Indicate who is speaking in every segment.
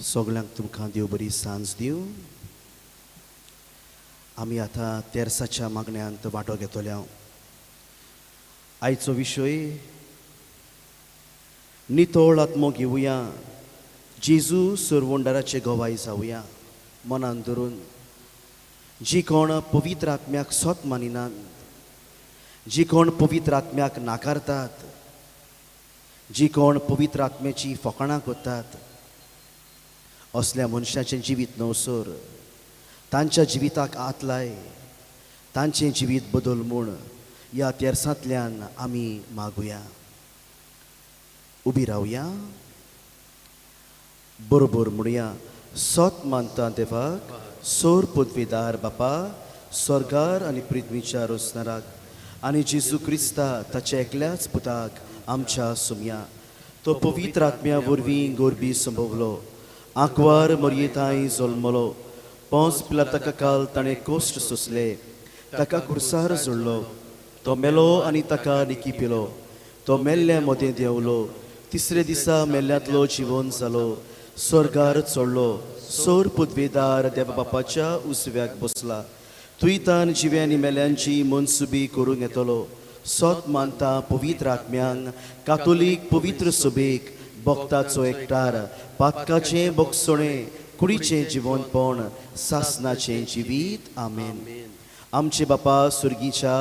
Speaker 1: सगळ्यांक तुमकां देव बरी सांज दिवं. आमी आतां तेर्साच्या मागण्यांत वांटो घेतले. आयचो विशय नितळ आत्मो घेवया, जेजू सरवंडाराचे गवाय जावया. मनान धरून जी कोण पवित्र आत्म्याक सत मानिनात, जी कोण पवित्र आत्म्याक नाकारतात, जी कोण पवित्र आत्म्याची फकाणां करतात, असल्या मनशाचें जिवीत नवसर तांच्या जिविताक हात लाय, तांचें जिवीत बदल म्हूण ह्या तेर्सांतल्यान आमी मागुया. उबी रावया, बरोबर म्हणुया. सत मानता देवाक, सोर पदवीदार बापा, स्वर्गार आनी पृथ्वीच्या रोसनाराक, आनी जेजू क्रिस्ता ताच्या एकल्याच पुताक, आमच्या सुमया. तो पवित्र आत्म्या वरवीं गोरबी संभवलो, आंकवार मरयेताय जल्मलो, पोंस पिलाताका काल ताणें कोश्ट सोंसले, ताका खुर्सार जोडलो, तो मेलो आनी ताका निकी पिलो, तो मेल्ल्या मदें देंवलो, तिसरे दिसा मेल्ल्यांतलो जिवन जालो, स्वर्गार चडलो, सोर पदवेदार देवा बापाच्या उजव्याक बसला, तुयतान जिव्यांनी मेल्यांची मनसुबी करूंक येतलो. सत मानता पवित्र आत्म्यांक, कातोलीक पवित्र सभेक, भक्ताचो एकठार, पातकाचें बोगसणें, कुडीचें जिवनपण, सासनाचें जिवीत. आमेन. आमचे बापा सुर्गीच्या,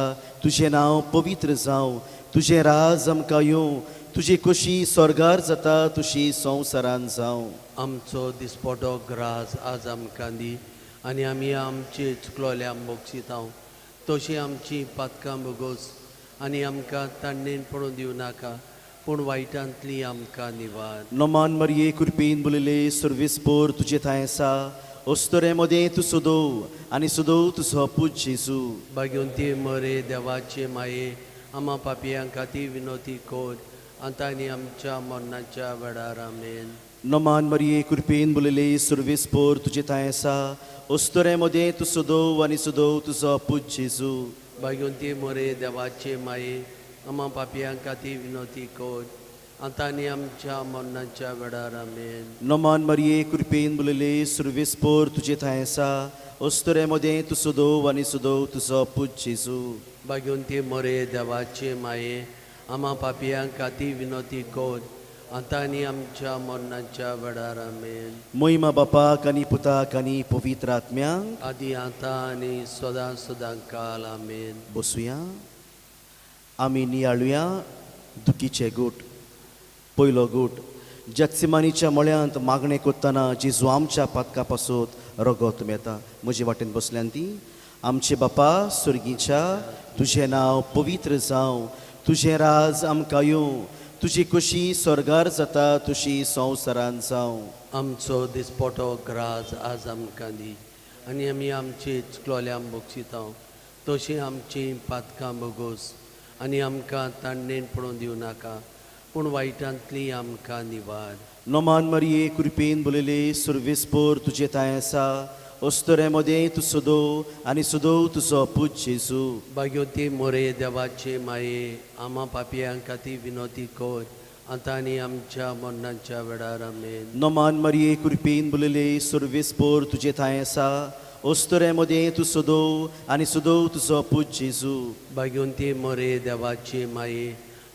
Speaker 1: तुजें नांव पवित्र जावं, तुजें राज आमकां येवं, तुजी खोशी स्वर्गार जाता तुशी संवसारान जावं.
Speaker 2: आमचो दिसपटो ग्रास आज आमकां दी आनी आमी आमचे चुकलोल्या बोगसितांव तशी आमची पातकां बोगोस आनी आमकां तांणेन पडून दिवं नाका, पूण वायटांतली आमकां निवार.
Speaker 1: नमान मरिये, कृपेन बोलिले, सर्वेस्पोर तुजे थांय आसा, अस्तुरे मदें तूं सदो आनी सदो तुजो पूत जेजू.
Speaker 2: भाग्यवंती मरे देवाचे माये, आमा पापयां खातीर विनोती कर, आतां आनी आमच्या मरणाच्या वेळार. आमेन.
Speaker 1: नमान मरिये, कृपेन बोलिले, सर्वेस्पोर तुजे थांय आसा, अस्तुरे मदें तूं सदो आनी सदो तुजो पूत जेजू.
Speaker 2: भाग्यवंती मरे देवाचे माये, आमा पापयां खातीर विनोती कर, आतां आनी आमच्या मरणाच्या वेळार. आमेन.
Speaker 1: नमान मरिये, कृपेन बोलिले, सर्वेस्पोर तुजे थांय आसा, अस्तुरे मदें तूं सदो आनी सदो तुजो पूत जेजू.
Speaker 2: भाग्यवंती मरे देवाचे माये, आमा पापयां खातीर विनोती कर, आतां आनी आमच्या मरणाच्या वेळार. आमेन.
Speaker 1: महिमा बापाक आनी पुताक आनी पवित्र आत्म्यांक,
Speaker 2: आदी आतां आनी सदां सदां काल. आमेन.
Speaker 1: बसुया. आमी नियाळुया दुखीचे गूट. पयलो गूट, जत्सिमानीच्या मळ्यांत मागणें करतना जेजू आमच्या पातका पासत रगत मेता. म्हजे वाटेन बसल्यान ती. आमचे बापा सुर्गीच्या, तुजें नांव पवित्र जावं, तुजें राज आमकां येवं, तुजी खोशी स्वर्गार जाता तुशी संवसारान जावं.
Speaker 2: आमचो दिसपटो ग्रास आज आमकां दी आनी आमी आमची चुकलोल्या बोगसितांव तशी आमची पातकां बोगोस आनी आमकां तांणेन पडून दिवं नाका, पूण वायटांतली आमकां निवार.
Speaker 1: नमान मरिये, कृपेन बोलिले, सर्वेस्पोर तुजे थांय आसा, अस्तुरे मदें तूं सदो आनी सदो तुजो पूत जेजू.
Speaker 2: भाग्यवंती मोरे देवाचे माये, आमा पापयां खातीर विनोती कर, आतां आनी आमच्या मरणाच्या वेळार. आमेन.
Speaker 1: नमान मरिये, कृपेन बोलिले, सर्वेस्पोर तुजे थांय आसा, अस्तुरे मदें तूं सदो आनी सदो तुजो पूत जेजू.
Speaker 2: भाग्यवंती मोरे देवाचे माये,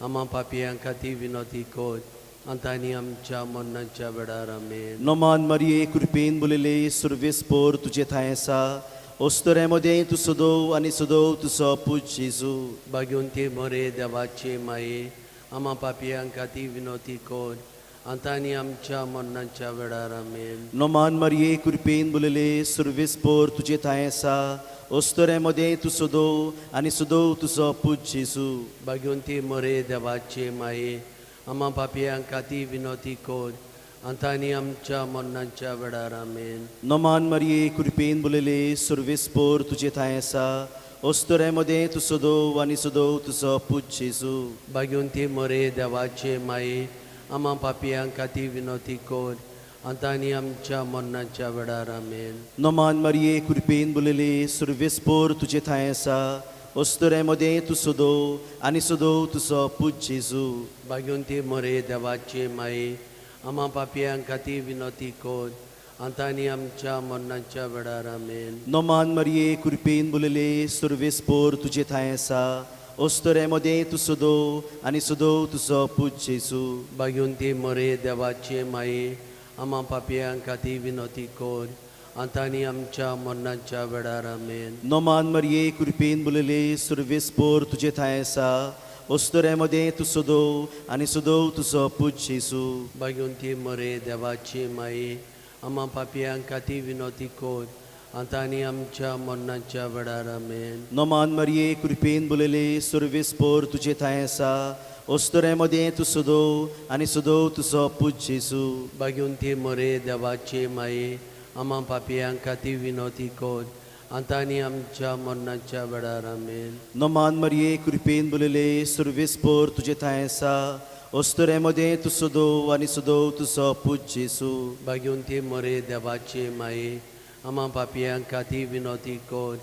Speaker 2: आमा पापयां खातीर विनोती कर, आतां आनी आमच्या मरणाच्या वेळार. आमेन.
Speaker 1: नमान मरिये, कृपेन बोलिले, सर्वेस्पोर तुजे थांय आसा, अस्तुरे मदें तूं सदो आनी सदो तुजो पूत जेजू.
Speaker 2: भाग्यवंती मोरे देवाचे माये, आमा पापयां खातीर विनोती कर, आतां आनी आमच्या मरणाच्या वेळार. आमेन.
Speaker 1: नमान मरिये, कृपेन बोलिले, सर्वेस्पोर तुजे थांय आसा, अस्तुरे मदें तूं सदो आनी सदो तुजो पूत जेजू.
Speaker 2: भाग्यवंती मोरे देवाचे माये, आमा पापयां खातीर विनोती कर, आतां आनी आमच्या मरणाच्या वेळार. आमेन.
Speaker 1: नमान मरिये, कृपेन बोलिले, सर्वेस्पोर तुजे थांय आसा, अस्तुरे मदें तूं सदो आनी सदो तुजो पूत जेजू.
Speaker 2: भाग्यवंती मोरे देवाचे माये, आमा पापयां खातीर विनोती कर, आतां आनी आमच्या मरणाच्या वेळार. आमेन.
Speaker 1: नमान मरिये, कृपेन बोलिले, सर्वेस्पोर तुजे थांय आसा, अस्तुरे मदें तूं सदो आनी सदो तुजो पूत जेजू.
Speaker 2: भाग्यवंती मोरे देवाचे माये, आमा पापयां खातीर विनोती कर आतां आनी आमच्या मरणाच्या वेळार. आमेन.
Speaker 1: नोमान मरिये कृपेन बुलले सुर्वेस पोर तुजे ठांय आसा ओस्तोरे मदें तूं सदो आनी सदो तुजो पूत जेजू.
Speaker 2: भाग्यवंती मरे देवाचे माये आमा पापयां खातीर विनोती कर आतां आनी आमच्या मरणाच्या वेळार. आमेन.
Speaker 1: नोमान मरिये कृपेन बुलले सुर्वेस पोर तुजे ठांय आसा ओस्तोरे मदें तूं सदो आनी सदो तुजो पूत जेजू.
Speaker 2: भाग्यवंती मरे देवाचे माये आमा पापयां खातीर विनोती कर आतां आनी आमच्या मरणाच्या वेळार. आमेन.
Speaker 1: नोमान मरिये कृपेन बुलले सुर्वेस पोर तुजे ठांय आसा ओस्तोरे मदें तूं सदो आनी सदो तुजो पूत जेजू.
Speaker 2: भाग्यवंती मरे देवाचे माये आमा पापयां खातीर विनोती कर आतां आनी आमच्या मरणाच्या वेळार. आमेन.
Speaker 1: नोमान मरिये कृपेन बुलले सुर्वेस पोर तुजे ठांय आसा ओस्तोरे मदें तूं सदो आनी सदो तुजो पूत जेजू.
Speaker 2: भाग्यवंती मरे देवाचे माये आमा पापयां खातीर विनोती कर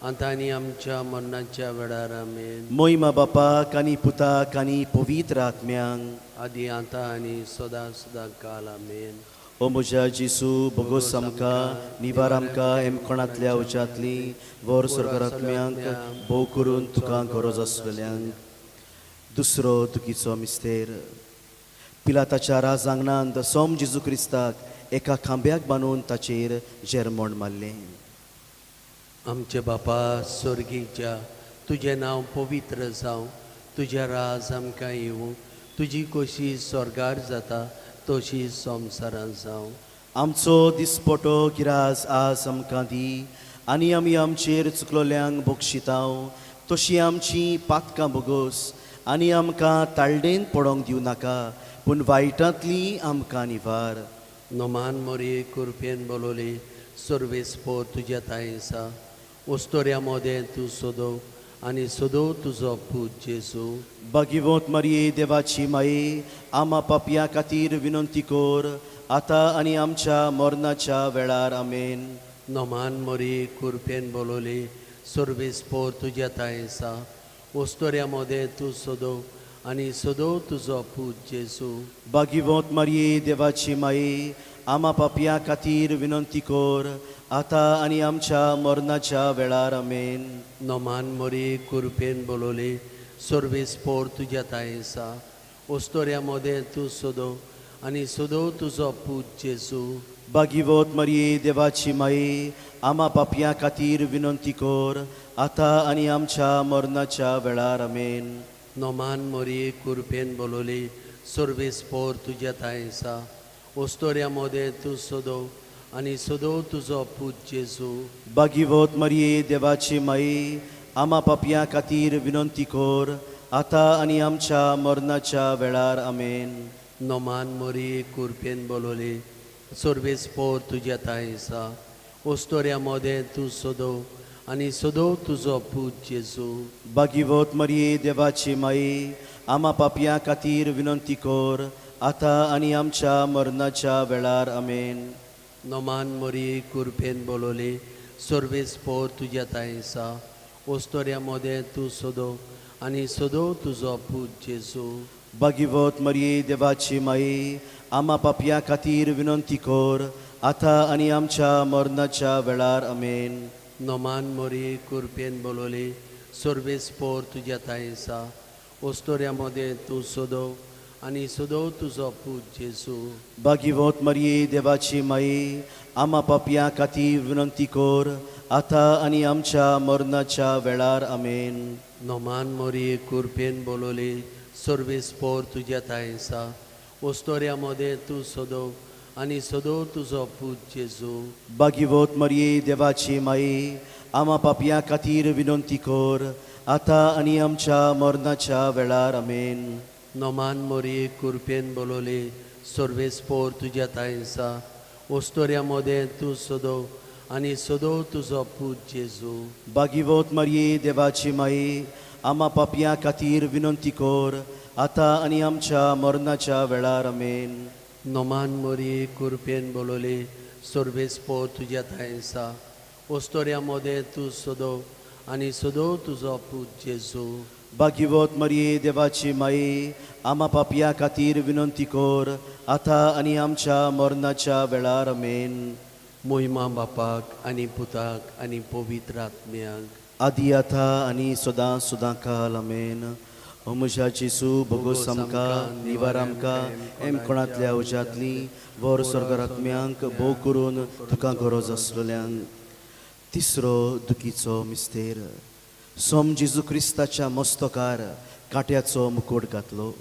Speaker 2: आतां आनी आमच्या मरणाच्या वेळार. आमेन.
Speaker 1: मोहिमा बापाक आनी पुताक आनी पवित्र आत्म्यांक.
Speaker 2: आदी आतां आनी सदां सदां काल. आमेन.
Speaker 1: ओ म्हज्या जेसू बोगोस आमकां निवार आमकां एमकोणांतल्या उज्यांतली वर स्वर्गात्म्यांक भोव करून तुका गरज आसलेल्यांक. दुसरो दुखीचो मिस्तेर. पिलाताच्या राजांगणांत सोम जेजू क्रिस्ताक एका खांब्याक बांदून ताचेर जेरमोण मारलें.
Speaker 2: आमचे बापा स्वर्गीच्या तुजें नांव पवित्र जावं तुजें राज आमकां येवं तुजी कशी स्वर्गार जाता तशी संवसारांत जावं.
Speaker 1: आमचो दिसपटो गिराज आज आमकां दी आनी आमी आमचेर चुकलोल्यांक बक्षितांव तशी आमची पातकां बोगोस आनी आमकां ताळडेन पडोंक दिवं नाका पूण वायटांतली आमकां निवार.
Speaker 2: नोमान मोरये कुरपेन बोलवली सर्वेस पोर तुज्या तांयसा ओस्तोऱ्या मोदें तूं सोदो आनी सोदो तुजो पूत जेजू.
Speaker 1: बागिवोत मारये देवाची माये आमा पापया खातीर विनंती कर आतां आनी आमच्या मरणाच्या वेळार. आमेन.
Speaker 2: नोमान मोरये कुरपेन बोलवली सर्वेस पोर तुज्या तांयसा ओस्तोऱ्या मोदें तूं सोदो आनी सोदो तुजो पूत जेजू.
Speaker 1: बागिवोत मारये देवाची माये आमा पापया खातीर विनंती कर आतां आनी आमच्या मरणाच्या वेळार. आमेन.
Speaker 2: नोमान मोरये कुरपेन बोलवली सर्वेस पोर तुज्या तांयसा ओस्तोऱ्या मोदें तूं सोदो आनी सोदो तुजो पूत जेजू.
Speaker 1: बागिवोत मारये देवाची माये आमा पापया खातीर विनंती कर आतां आनी आमच्या मरणाच्या वेळार. आमेन.
Speaker 2: नोमान मोरये कुरपेन बोलवली सर्वेस पोर तुज्या तांयसा ओस्तोऱ्या मोदें तूं सोदो आनी सोदो तुजो पूत जेजू.
Speaker 1: बागिवोत मारये देवाची माये आमा पापया खातीर विनंती कर आतां आनी आमच्या मरणाच्या वेळार. आमेन.
Speaker 2: नोमान मोरये कुरपेन बोलवली सर्वेस पोर तुज्या तांयसा ओस्तोऱ्या मोदें तूं सोदो आनी सोदो तुजो पूत जेजू.
Speaker 1: बागिवोत मारये देवाची माये आमा पापया खातीर विनंती कर आतां आनी आमच्या मरणाच्या वेळार. आमेन.
Speaker 2: नोमान मोरये कुरपेन बोलवली सर्वेस पोर तुज्या तांयसा ओस्तोऱ्या मोदें तूं सोदो आनी सोदो तुजो पूत जेजू.
Speaker 1: बागिवोत मारये देवाची माये आमा पापया खातीर विनंती कर आतां आनी आमच्या मरणाच्या वेळार. आमेन.
Speaker 2: नोमान मोरये कुरपेन बोलवली सर्वेस पोर तुज्या तांयसा ओस्तोऱ्या मोदें तूं सोदो आनी सोदो तुजो पूत जेजू.
Speaker 1: बागिवोत मारये देवाची माये आमा पापया खातीर विनंती कर आतां आनी आमच्या मरणाच्या वेळार. आमेन.
Speaker 2: नोमान मोरये कुरपेन बोलवली सर्वेस पोर तुज्या तांयसा ओस्तोऱ्या मोदें तूं सोदो आनी सोदो तुजो पूत जेजू.
Speaker 1: बागिवोत मारये देवाची माये आमा पापया खातीर विनंती कर आतां आनी आमच्या मरणाच्या वेळार. आमेन.
Speaker 2: नोमान मोरये कुरपेन बोलवली सर्वेस पोर तुज्या तांयसा ओस्तोऱ्या मोदें तूं सोदो आनी सोदो तुजो पूत जेजू.
Speaker 1: बागिवोत मारये देवाची माये आमा पापया खातीर विनंती कर आतां आनी आमच्या मरणाच्या वेळार. आमेन.
Speaker 2: नोमान मोरये कुरपेन बोलवली सर्वेस पोर तुज्या तांयसा ओस्तोऱ्या मोदें तूं सोदो आनी सदो तुजो पूत जेजू.
Speaker 1: भाग्यवत मरिये देवाची माई, आमा पापया खातीर विनंती कर आतां आनी आमच्या मरणाच्या वेळार. आमेन.
Speaker 2: मोहिमा बापाक आनी पुताक आनी पवित्र आत्म्याक,
Speaker 1: आदी आतां आनी सदां सदां काल. आमेन. ओ म्हज्या जेजू, भोगोस आमकां, निवार आमकां एम कोणांतल्या उज्यांतली, वर स्वर्गात्म्यांक भोव करून तुका गरज आसलेल्यांक. तिसरो दुखीचो मिस्तेर. सोम जेजू क्रिस्ताच्या मस्तकार काट्याचो मुकोट घातलो.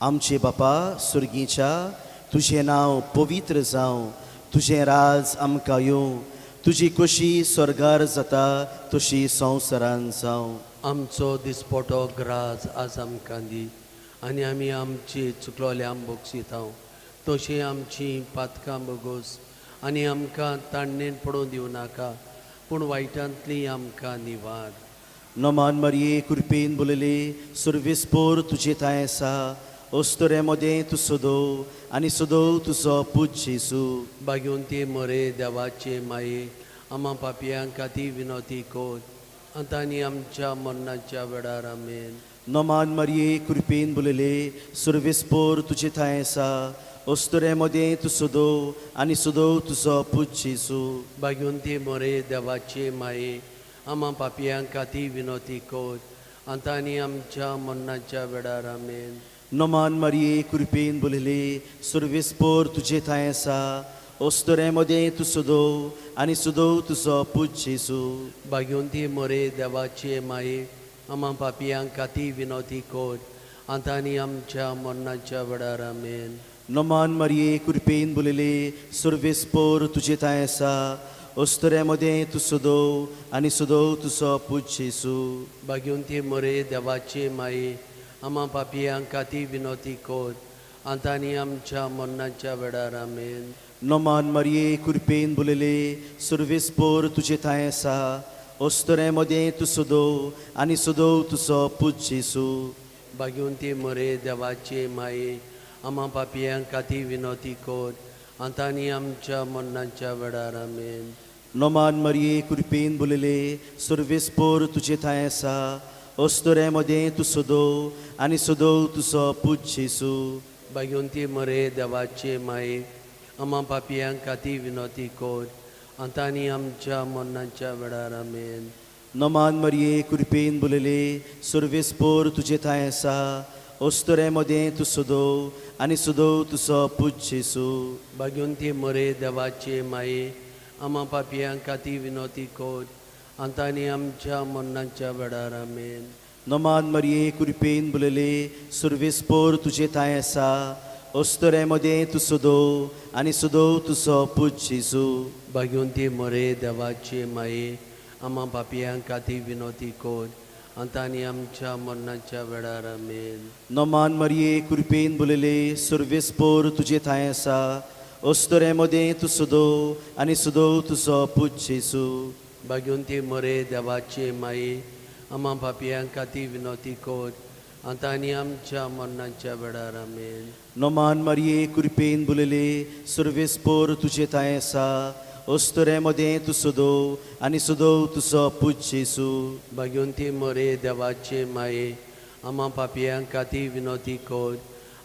Speaker 1: आमचे बापा सुर्गीच्या, तुजें नांव पवित्र जावं, तुजें राज आमकां येवं, तुजी खोशी स्वर्गार जाता तशी संवसारान जावं.
Speaker 2: आमचो दिसपटो ग्रास आज आमकां दी आनी आमी आमची चुकलोल्यांक बक्षितांव तशी आमची पातकां बगोस आनी आमकां ताणणेन पडोवंक दिवं नाका, पूण वायटांतली आमकां निवार.
Speaker 1: नमान मरिये, कृपेन बोलले, सुर्वेस पोर तुजे थांय आसा, अस्तुरे मदें तूं सदो आनी सदो तुजो पूत जेजू.
Speaker 2: भाग्यवंती मरे देवाचे माये, आमा पापयांक खातीर विनवती कर आतां आनी आमच्या मरणाच्या वेळार. आमेन.
Speaker 1: नमान मरिये, कृपेन बोलले, सुर्वेस पोर तुजे थांय आसा, अस्तुरे मदें तूं सदो आनी सदो तुजो पूत जेजू.
Speaker 2: भाग्यवंती मरे देवाचे माये, आमा पापयांक खातीर विनवती कर आतां आनी आमच्या मरणाच्या वेळार. आमेन.
Speaker 1: नमान मरिये, कृपेन बोलले, सुर्वेस पोर तुजे थांय आसा, अस्तुरे मदें तूं सदो आनी सदो तुजो पूत जेजू.
Speaker 2: भाग्यवंती मरे देवाचे माये, आमा पापयांक खातीर विनवती कर आतां आनी आमच्या मरणाच्या वेळार. आमेन.
Speaker 1: नमान मरिये, कृपेन बोलले, सुर्वेस पोर तुजे थांय आसा, अस्तुरे मदें तूं सदो आनी सदो तुजो पूत जेजू.
Speaker 2: भाग्यवंती मरे देवाचे माये, आमा पापयांक खातीर विनवती कर आतां आनी आमच्या मरणाच्या वेळार. आमेन.
Speaker 1: नमान मरिये, कृपेन बोलले, सुर्वेस पोर तुजे थांय आसा, अस्तुरे मदें तूं सदो आनी सदो तुजो पूत जेजू.
Speaker 2: भाग्यवंती मरे देवाचे माये, आमा पापयांक खातीर विनवती कर आतां आनी आमच्या मरणाच्या वेळार. आमेन.
Speaker 1: नमान मरिये, कृपेन बोलले, सुर्वेस पोर तुजे थांय आसा, अस्तुरे मदें तूं सदो आनी सदो तुजो पूत जेजू.
Speaker 2: भाग्यवंती मरे देवाचे माये, आमा पापयांक खातीर विनवती कर आतां आनी आमच्या मरणाच्या वेळार. आमेन.
Speaker 1: नमान मरिये, कृपेन बोलले, सुर्वेस पोर तुजे थांय आसा, अस्तुरे मदें तूं सदो आनी सदो तुजो पूत जेजू.
Speaker 2: भाग्यवंती मरे देवाचे माये, आमा पापयांक खातीर विनवती कर आतां आनी आमच्या मरणाच्या वेळार. आमेन.
Speaker 1: नमान मरिये, कृपेन बोलले, सुर्वेस पोर तुजे थांय आसा, अस्तुरे मदें तूं सदो आनी सदो तुजो पूत जेजू.
Speaker 2: भाग्यवंती मरे देवाचे माये, आमा पापयांक खातीर विनवती कर आतां आनी आमच्या मरणाच्या वेळार. आमेन.
Speaker 1: नमान मरिये, कृपेन बोलले, सुर्वेस पोर तुजे थांय आसा, अस्तुरे मदें तूं सदो आनी सदो तुजो पूत जेजू.
Speaker 2: भाग्यवंती मरे देवाचे माये, आमा पापयांक खातीर विनवती कर आतां आनी आमच्या मरणाच्या वेळार. आमेन.
Speaker 1: नमान मरिये, कृपेन बोलले, सुर्वेस पोर तुजे थांय आसा, अस्तुरे मदें तूं सदो आनी सदो तुजो पूत जेजू.
Speaker 2: भाग्यवंती मरे देवाचे माये, आमा पापयांक खातीर विनवती कर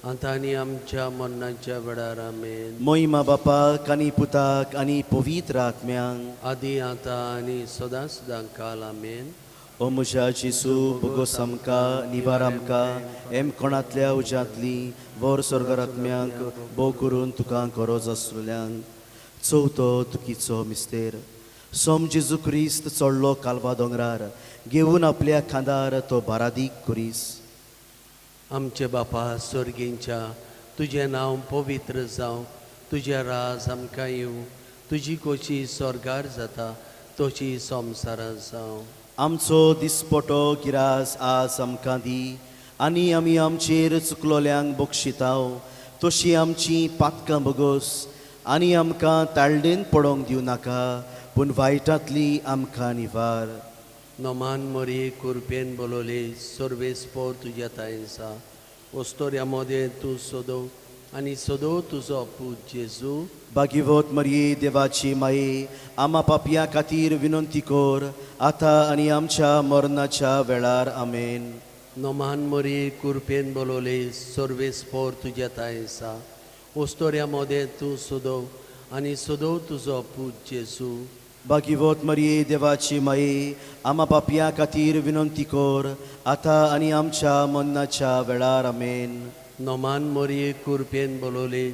Speaker 2: आतां आनी आमच्या मरणाच्या वेळार. आमेन.
Speaker 1: मोहिमा बापाक आनी पुताक आनी पवित्र आत्म्यांक,
Speaker 2: आदी आतां आनी सदां सदां काल. आमेन.
Speaker 1: ओ म्हज्या जेजू, भोगोस आमकां, निवार आमकां एम कोणांतल्या उज्यांतली, वर स्वर्गात्म्यांक भोव करून तुका गरज आसलेल्यांक. चवथो दुखीचो मिस्तेर. सोम जेजू क्रिस्त चडलो कालवा दोंगरार, घेवन आपल्या खांदार तो बारादीक कुरीस.
Speaker 2: आमचे बापा स्वर्गींच्या, तुजें नांव पवित्र जावं, तुजें राज आमकां येवं, तुजी खोशी स्वर्गार जाता तशी संवसारांत जावं.
Speaker 1: आमचो दिसपटो गिरास आज आमकां दी आनी आमी आमचेर चुकलोल्यांक बक्षिताव तशी आमची पातकां बगोस आनी आमकां ताळडेन पडोंक दिवं नाका, पूण वायटांतली आमकां निवार.
Speaker 2: नमान मरी, कुरपेन बोलवली, सर्वेस्पोर तुज्या तांयसा, ओस्तोऱ्या मोदें तूं सोदो आनी सदो तुजो पूत जेजू.
Speaker 1: भाग्यवत मरिये देवाची माये, आमा पापया खातीर विनंती कर, आतां आनी आमच्या मरणाच्या वेळार. आमेन.
Speaker 2: नोमान मरिये कुरपेन बोलवले, सर्वेस्पोर तुज्या तांय आसा, ओस्तोऱ्या मोदें तूं सदो आनी सदो तुजो पूत जेजू.
Speaker 1: भाग्यवत मरिये देवाची माये, आमा पापया खातीर विनंती कर, आतां आनी आमच्या मरणाच्या वेळार. आमेन.
Speaker 2: नोमान मरिये कुरपेन बोलवले,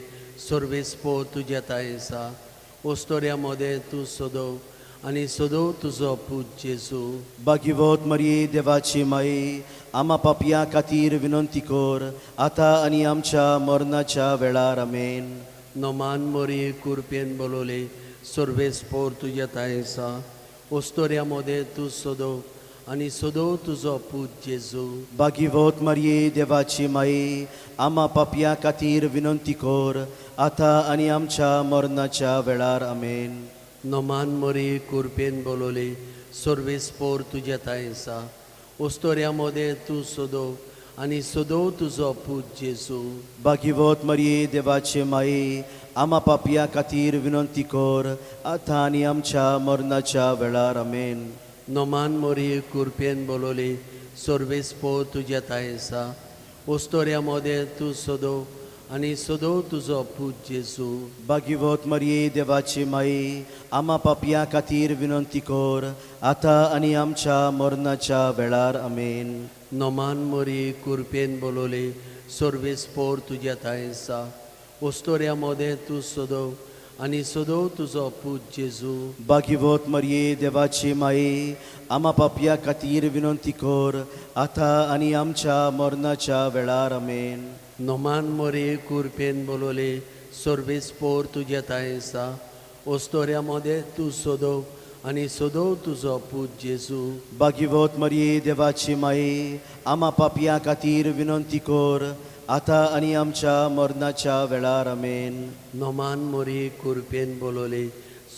Speaker 2: सर्वेस्पोर तुज्या तांय आसा, ओस्तोऱ्या मोदें तूं सदो आनी सदो तुजो पूत जेजू.
Speaker 1: भाग्यवत मरिये देवाची माये, आमा पापया खातीर विनंती कर, आतां आनी आमच्या मरणाच्या वेळार. आमेन.
Speaker 2: नोमान मरिये कुरपेन बोलवले, सर्वेस्पोर तुज्या तांय आसा, ओस्तोऱ्या मोदें तूं सदो आनी सदो तुजो पूत जेजू.
Speaker 1: भाग्यवत मरिये देवाची माये, आमा पापया खातीर विनंती कर, आतां आनी आमच्या मरणाच्या वेळार. आमेन.
Speaker 2: नोमान मरिये कुरपेन बोलवले, सर्वेस्पोर तुज्या तांय आसा, ओस्तोऱ्या मोदें तूं सदो आनी सदो तुजो पूत जेजू.
Speaker 1: भाग्यवत मरिये देवाचे माये, आमा पापया खातीर विनंती कर, आतां आनी आमच्या मरणाच्या वेळार. आमेन.
Speaker 2: नोमान मरिये कुरपेन बोलवले, सर्वेस्पोर तुज्या तांय आसा, ओस्तोऱ्या मोदें तूं सदो आनी सदो तुजो पूत जेजू.
Speaker 1: भाग्यवत मरिये देवाची माये, आमा पापया खातीर विनंती कर, आतां आनी आमच्या मरणाच्या वेळार. आमेन.
Speaker 2: नोमान मरिये कुरपेन बोलवले, सर्वेस्पोर तुज्या तांय आसा, ओस्तोऱ्या मोदें तूं सदो आनी सदो तुजो पूत जेजू.
Speaker 1: भाग्यवत मरिये देवाची माये, आमा पापया खातीर विनंती कर, आतां आनी आमच्या मरणाच्या वेळार. आमेन.
Speaker 2: नोमान मरिये कुरपेन बोलवले, सर्वेस्पोर तुज्या तांय आसा, ओस्तोऱ्या मोदें तूं सदो आनी सदो तुजो पूत जेजू.
Speaker 1: भाग्यवत मरिये देवाची माये, आमा पापया खातीर विनंती कर, आतां आनी आमच्या मरणाच्या वेळार. आमेन.
Speaker 2: नोमान मरिये कुरपेन बोलवले,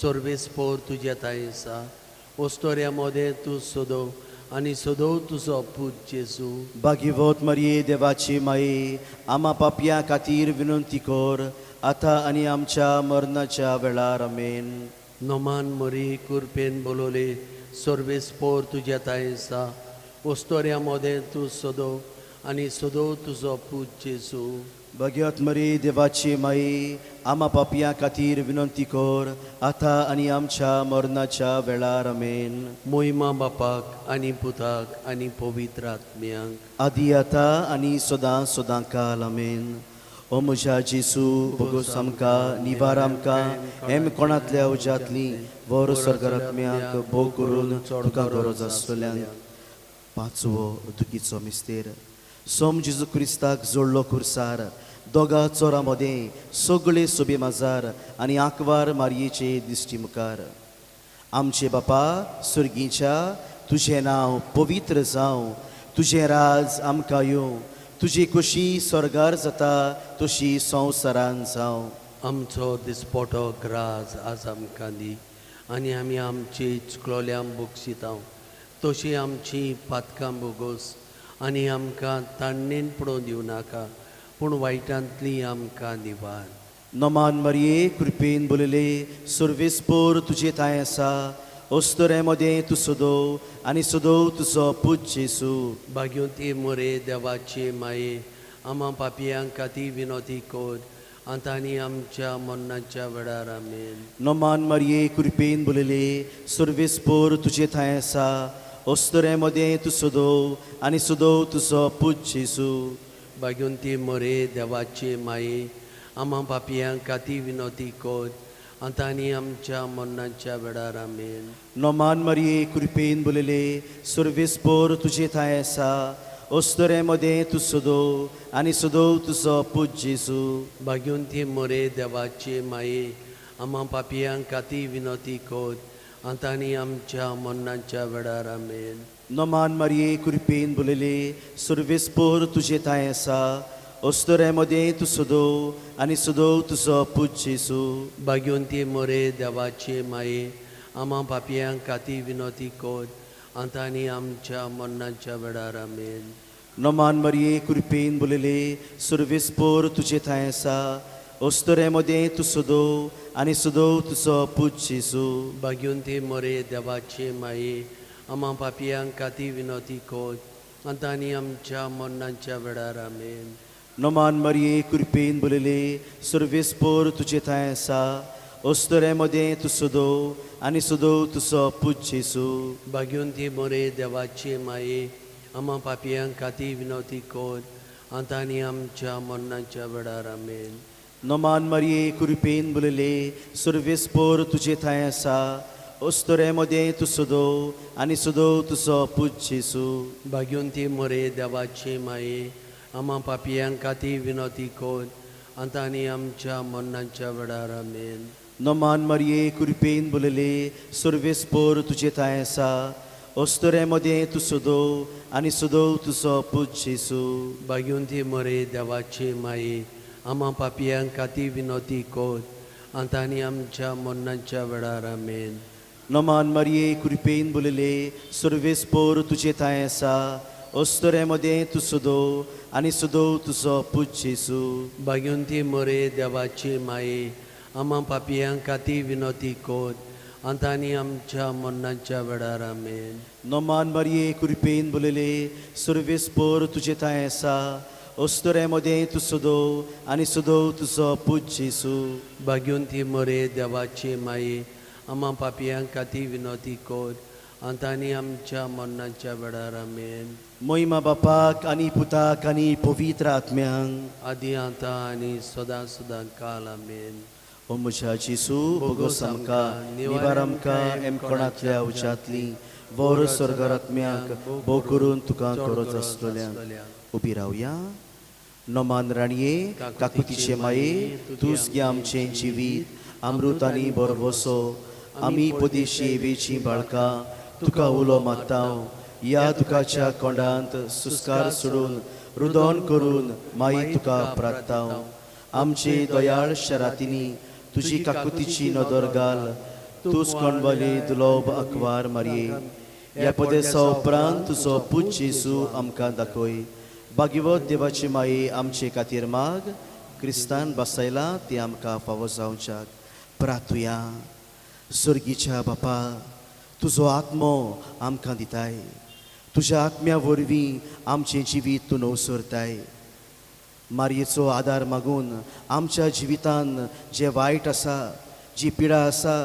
Speaker 2: सर्वेस्पोर तुज्या तांय आसा, ओस्तोऱ्या मोदें तूं सदो आनी सदो तुजो पूत जेजू.
Speaker 1: भाग्यवत मरिये देवाची माये, आमा पापया खातीर विनंती कर, आतां आनी आमच्या मरणाच्या वेळार. आमेन.
Speaker 2: नोमान मरिये कुरपेन बोलवले, सर्वेस्पोर तुज्या तांय आसा, ओस्तोऱ्या मोदें तूं सदो आनी सदो तुजो पूत जेजू.
Speaker 1: भाग्यवत मरिये देवाची माये, आमा पापया खातीर विनंती कर, आतां आनी आमच्या मरणाच्या वेळार. आमेन.
Speaker 2: मोहिमा बापाक आनी पुताक आनी पवित्र आत्म्याक.
Speaker 1: आदी आतां आनी सदां सदां काल. आमेन. ओ म्हज्या जेसू, भोगोस आमकां, निवार आमकां एम कोणांतल्या उज्यांतली वर स्वर्गात्म्याक भोग करून तुका गरज आसतल्यांक. पांचवो दुखीचो मिस्तेर. सोम जेजू क्रिस्ताक जोडलो कुर्सार, दोगा चोरां मदें, सगळे सोबे माजार आनी आंकवार मारयेचे दिश्टी मुखार. आमचे बापा सुर्गीच्या, तुजें नांव पवित्र जावं, तुजें राज आमकां येवं, तुजी खुशी स्वर्गार जाता तशी संवसारान जावं.
Speaker 2: आमचो दिसपोटो ग्रास आज आमकां दी आनी आमी आमची चुकलोल्यांक बक्षितांव तशी आमची पातकां बोगोस आनी आमकां ताणणेन पडोवन दिवं नाका पूण वायटांतली आमकां निवार.
Speaker 1: नमान मरिये, कृपेन बोलले, सुर्वेसपोर तुजे थांय आसा, अस्तुरे मदें तूं सदो आनी सदो तुजो पूत जेसू.
Speaker 2: भाग्योती मोरे देवाचे माये, आमा पापयांक खातीर विनोती कर आतां आनी आमच्या मरणाच्या वेळार. आमेन.
Speaker 1: नमान मरिये, कृपेन बोलले, सुर्वेसपोर तुजे थांय आसा, अस्तुरे मदें तूं सदो आनी सदो तुजो पूत जेसू.
Speaker 2: भाग्योती मोरे देवाचे माये, आमा पापयांक खातीर विनोती कर आतां आनी आमच्या मरणाच्या वेळार. आमेन.
Speaker 1: नमान मरिये, कृपेन बोलले, सुर्वेसपोर तुजे थांय आसा, अस्तुरे मदें तूं सदो आनी सदो तुजो पूत जेसू.
Speaker 2: भाग्योती मोरे देवाचे माये, आमा पापयांक खातीर विनोती कर आतां आनी आमच्या मरणाच्या वेळार. आमेन.
Speaker 1: नमान मरिये, कृपेन बोलले, सुर्वेसपोर तुजे थांय आसा, अस्तुरे मदें तूं सदो आनी सदो तुजो पूत जेसू.
Speaker 2: भाग्योती मोरे देवाचे माये, आमा पापयांक खातीर विनोती कर आतां आनी आमच्या मरणाच्या वेळार. आमेन.
Speaker 1: नमान मरिये कृपेन बोलले सुर्वेस्पोर तुजे थंय आसा अस्तुरे मदें तूं सदो आनी सदो तुजो पूत जेजू.
Speaker 2: भाग्यवंती मोरे देवाचे माये आमा पापयांक खातीर विनवती कर आतां आनी आमच्या मरणाच्या वेळार. आमेन.
Speaker 1: नमान मरिये कृपेन बोलले सुर्वेस्पोर तुजे थंय आसा अस्तुरे मदें तूं सदो आनी सदो तुजो पूत जेजू.
Speaker 2: भाग्यवंती मोरे देवाचे माये आमा पापयांक खातीर विनवती कर आतां आनी आमच्या मरणाच्या वेळार. आमेन.
Speaker 1: नमान मरिये कृपेन बोलले सुर्वेस्पोर तुजे थंय आसा अस्तुरे मदें तूं सदो आनी सदो तुजो पूत जेजू.
Speaker 2: भाग्यवंती मोरे देवाचे माये आमा पापयांक खातीर विनवती कर आतां आनी आमच्या मरणाच्या वेळार. आमेन.
Speaker 1: नमान मरिये कृपेन बोलले सुर्वेस्पोर तुजे थंय आसा अस्तुरे मदें तूं सदो आनी सदो तुजो पूत जेजू.
Speaker 2: भाग्यवंती मोरे देवाचे माये आमा पापयांक खातीर विनवती कर आतां आनी आमच्या मरणाच्या वेळार. आमेन.
Speaker 1: नमान मरिये कृपेन बोलले सुर्वेस्पोर तुजे थंय आसा अस्तुरे मदें तूं सदो आनी सदो तुजो पूत जेजू.
Speaker 2: भाग्यवंती मोरे देवाचे माये आमा पापयांक खातीर विनवती कर आतां आनी आमच्या मरणाच्या वेळार. आमेन.
Speaker 1: नमान मरिये कृपेन बोलले सुर्वेस्पोर तुजे थंय आसा अस्तुरे मदें तूं सदो आनी सदो तुजो पूत जेजू.
Speaker 2: भाग्यवंती मोरे देवाचे माये आमा पापयांक खातीर विनवती कर आतां आनी आमच्या मरणाच्या वेळार. आमेन.
Speaker 1: महिमा बापाक आनी पुताक आनी पवित्र आत्म्यांक
Speaker 2: आदी आतां आनी सदां सदां काल. आमेन.
Speaker 1: ओ म्हज्या जेजू बोगोस आमकां निवार आमकां एमकोणांतल्या उज्यांतली वर स्वर्गार आत्म्याक भोव करून तुका गरज आसतल्या. उबी रावया. नमान राणये काकुतीचे माये तूंच गे आमचें जिवीत अमृत आनी बरवसो. आमी पदेशी वेची बाळकां तुका उलो मारता ह्या दुखाच्या कोंडांत सुस्कार सोडून रुदन करून माई तुका प्रार्थता. आमचे दयाळ शरातींनी तुजी काकुतीची नदर घाल. तूंच कोणवाली दुलोब अकवार मारये ह्या पदेसा उपरांत तुजो पूत जेजू आमकां दाखय. भाग्यवत देवाची माये आमचे खातीर माग. क्रिस्तान बसयला ती आमकां फावो जावच्याक प्रार्थुया. स्वर्गीच्या बापा तुजो आत्मो आमकां दिताय. तुज्या आत्म्या वरवीं आमचें जिवीत तूं नवसरताय. मारयेचो आदार मागून आमच्या जिवितान जें वायट आसा, जी पिडा आसा,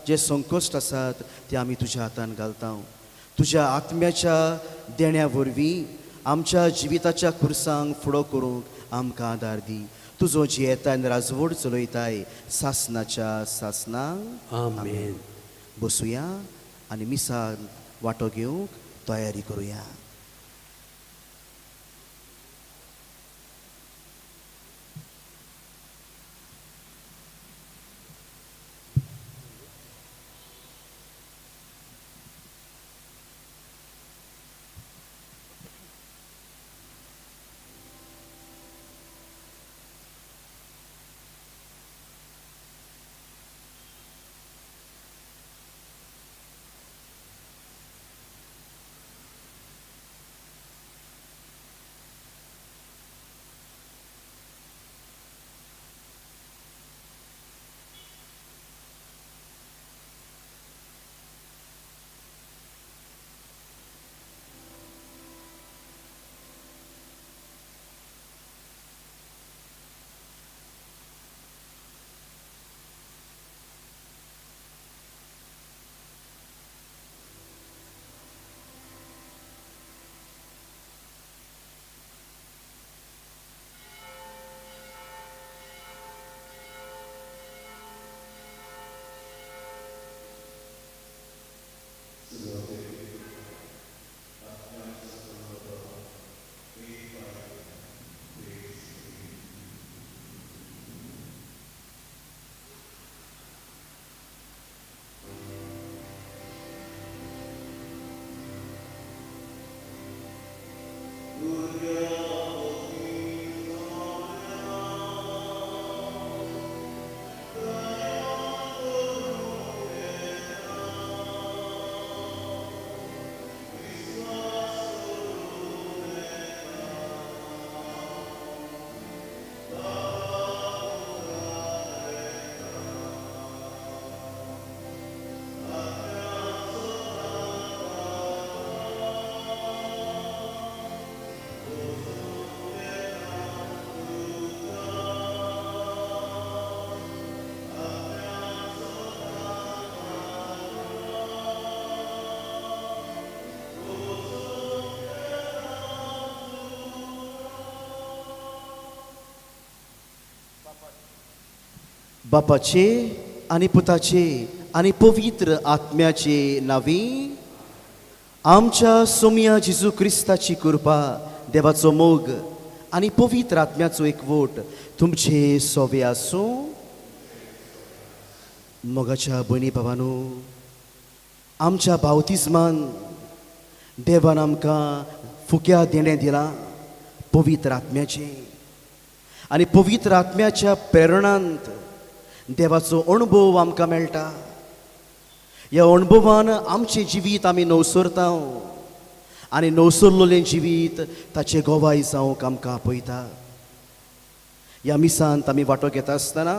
Speaker 1: जे संकश्ट आसात ते आमी तुज्या हातान घालता. तुज्या आत्म्याच्या देण्या वरवीं आमच्या जिविताच्या खुर्सांक फुडो करूंक आमकां आदार दी. तुजो जियेताय आनी राजवट चलयताय सासनाच्या सासनाक.
Speaker 2: आमेन.
Speaker 1: बसुया आनी मिसान वांटो घेवंक तयारी करुया. बापाचे आनी पुताचे आनी पवित्र आत्म्याचे नांवी आमच्या सोमया जेजू क्रिस्ताची कृपा, देवाचो मोग आनी पवित्र आत्म्याचो एकवट तुमचे सोवे आसूं। मोगाच्या भयणी भावानू, आमच्या बावतिज्मान देवान आमकां फुक्या देणें दिलां पवित्र आत्म्याचें, आनी पवित्र आत्म्याच्या प्रेरणांत देवाचो अणभव आमकां मेळटा। ह्या अणभवान आमचें जिवीत आमी नवसरता आनी नवसरलेलें जिवीत ताचें गोवाय जावंक आमकां आपयता। ह्या मिसांत आमी वांटो घेता आसतना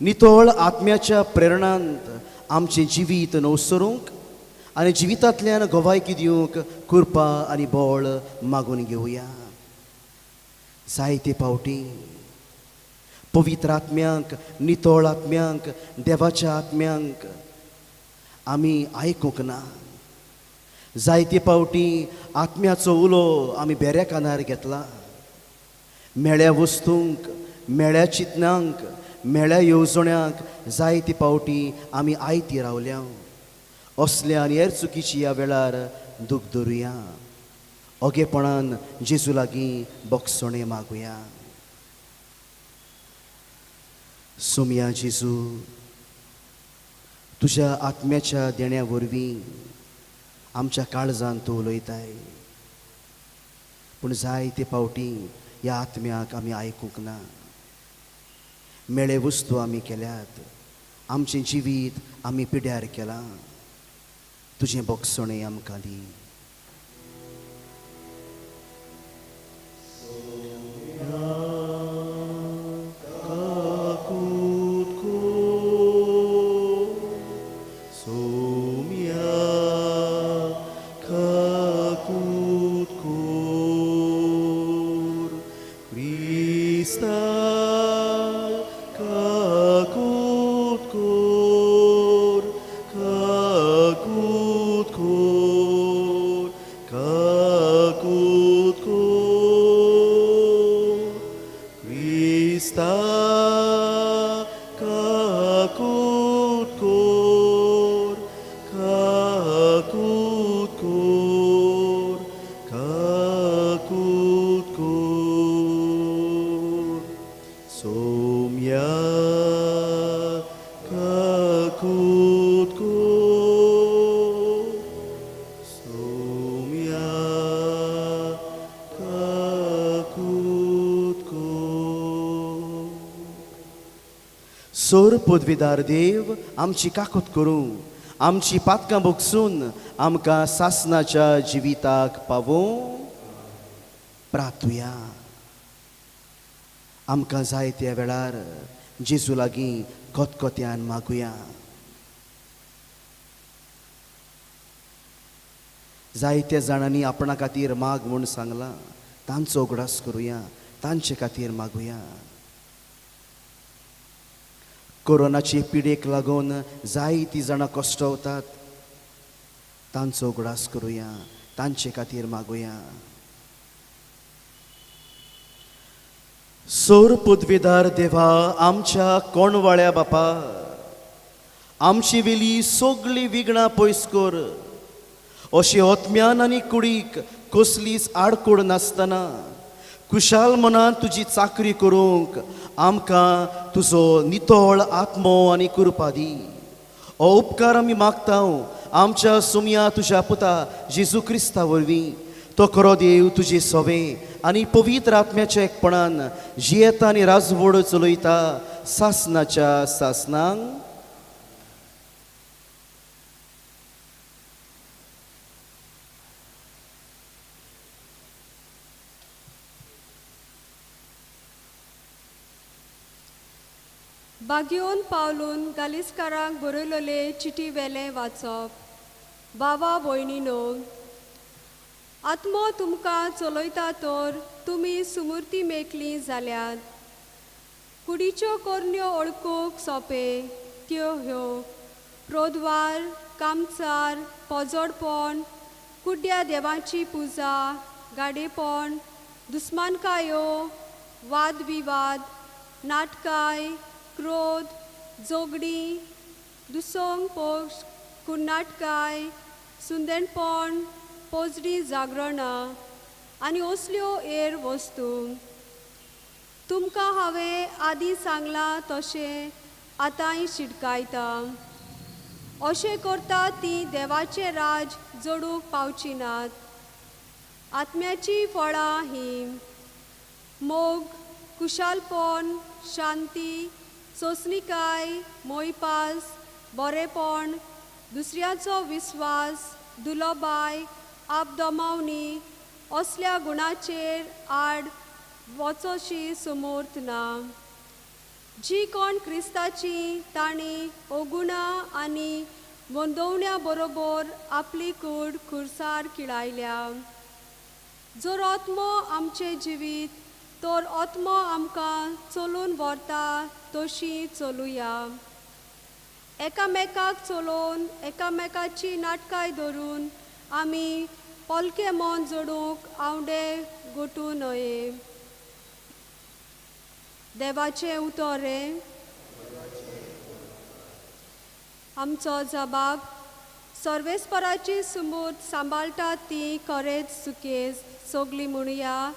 Speaker 1: नितळ आत्म्याच्या प्रेरणांत आमचें जिवीत नवसरूंक आनी जिवितांतल्यान गोवायकी दिवंक कृपा आनी बळ मागून घेवया। जायते फावटी पवित्र आत्म्यांक, नितळ आत्म्यांक, देवाच्या आत्म्यांक आमी आयकूंक ना। जायते फावटी आत्म्याचो उलो आमी बेऱ्या कानार घेतला। मेळ्या वस्तूंक, मेळ्या चिंतनांक, मेळ्या येवजण्यांक जायते फावटी आमी आयती रावल्या। असल्या आनी हेर चुकीची ह्या वेळार दूख धरुया। ओगेपणान जेजू लागीं बोगसणें मागुया। सोमया जेजू, तुज्या आत्म्याच्या देण्या वरवीं आमच्या काळजान तूं उलयताय, पूण जायते फावटी ह्या आत्म्याक आमी आयकूंक ना। मेळे वस्तू आमी केल्यात, आमचें जिवीत आमी पिड्यार केलां। तुजें बोगसणें आमकां दी। सोर पदवीदार देव आमची काकूत करूं, आमची पातकां भोगसून आमकां सासनाच्या जिविताक पावोवं। प्रार्थुया। आमकां जाय त्या वेळार जेजू लागीं कोतकोत्यान मागुया। जायत्या जाणांनी आपणा खातीर माग म्हूण सांगलां, तांचो उगडास करुया, तांचे खातीर मागुया। कोरोनाचे पिडेक लागून जायतीं जाणां कश्टवतात, तांचो उगडास करुया, तांचे खातीर मागुया। सोर पदवीदार देवा, आमच्या कोणवाळ्या बापा, आमची वेली सगळीं विघ्नां पयस कर। अशी आत्म्यान आनी कुडीक कसलीच आडखळ नासतना कुशाल मनान तुजी चाकरी करूंक आमकां तुजो नितळ आत्मो आनी कृपा दी। हो उपकार आमी मागता आमच्या सुमया तुज्या पुता जेजू क्रिस्ता वरवीं। तो खरो देव तुजे सोवे आनी पवित्र आत्म्याच्या एकपणान जियेता आनी राजवड चलयता सासनाच्या सासनांक।
Speaker 3: बागयोन पावलून गालिस्कारांक बरयलोले चिटी वेलें वाचप। बाबा भयणीनो, आत्मो तुमकां चलयता तर तुमी सुमुर्ती मेकली जाल्यात। कुडीच्यो करण्यो वळखूंक सोंपे त्यो ह्यो: प्रोद्वार, कामचार, पोजोडपण, कुड्ड्या देवांची पुजा, गाडेपण, दुस्मानकायो, वादविवाद, नाटकाय, क्रोध, जोगडी, दुसोंग पोश, कुर्नाटकाय, सुंदेणपण, पोजडी जागरणां आनी असल्यो हेर वस्तू. तुमकां हांवें आदीं सांगलां तशें आतांय शिटकायता. अशें करता ती देवाचें राज जोडूंक पावची नात. आत्म्याचीं फळां हीं: मोग, खुशालपण, शांती, सोंसणीकाय, मोयपास, बरेपण, दुसऱ्याचो विस्वास, दुलोबाय, आपदमावणी. असल्या गुणाचेर आड वचोशी समर्थ ना. जी कोण क्रिस्ताची तांणी अवगुणां आनी वंदोवण्या बरोबर आपली कूड खुर्सार किळायल्या. जर आत्मो आमचें जिवीत तर आत्मो आमकां चलून व्हरता तशी चलुया. एकामेकाक चलोवन एकामेकाची नाटकाय धरून आमी पोलके मन जोडूंक आंवडे गोटू न्हय. देवाचें उतर हें. आमचो जबाब सर्वेस्पराची सुमूर्त सांबाळटा ती खरेंच सुकेस. सगळीं म्हणया,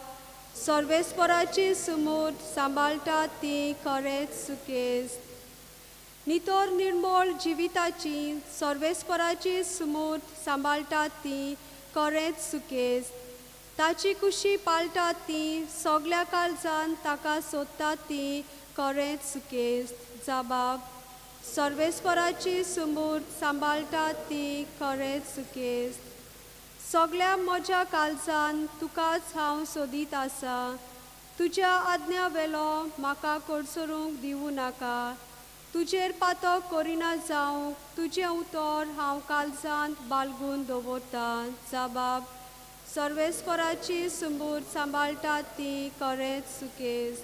Speaker 3: सर्वेस्पराची सुमूर्त सांबाळटा ती खरेंच सुकेस. नितोर निर्मळ जिविताची सर्वेस्पराची सुमूर्त सांबाळटा ती खरेंच सुकेस. ताची कुशी पाळटा ती सगल्या काळजान ताका सोदता ती खरेंच सुकेस. जबाब सर्वेस्पराची सुमूर्त सांबाळटा ती खरेंच सुकेस. सगल्या म्हज्या काळजान तुकाच हांव सोदीत आसा. तुज्या आज्ञा वेलो म्हाका कडसरूंक दिवं नाका. तुजेर पातक करिना जावंक तुजें उतर हांव काळजांत बाळगून दवरतां. जबाब सर्वेस्पराची सुमूर्त सांबाळटा ती खरेंच सुकेस.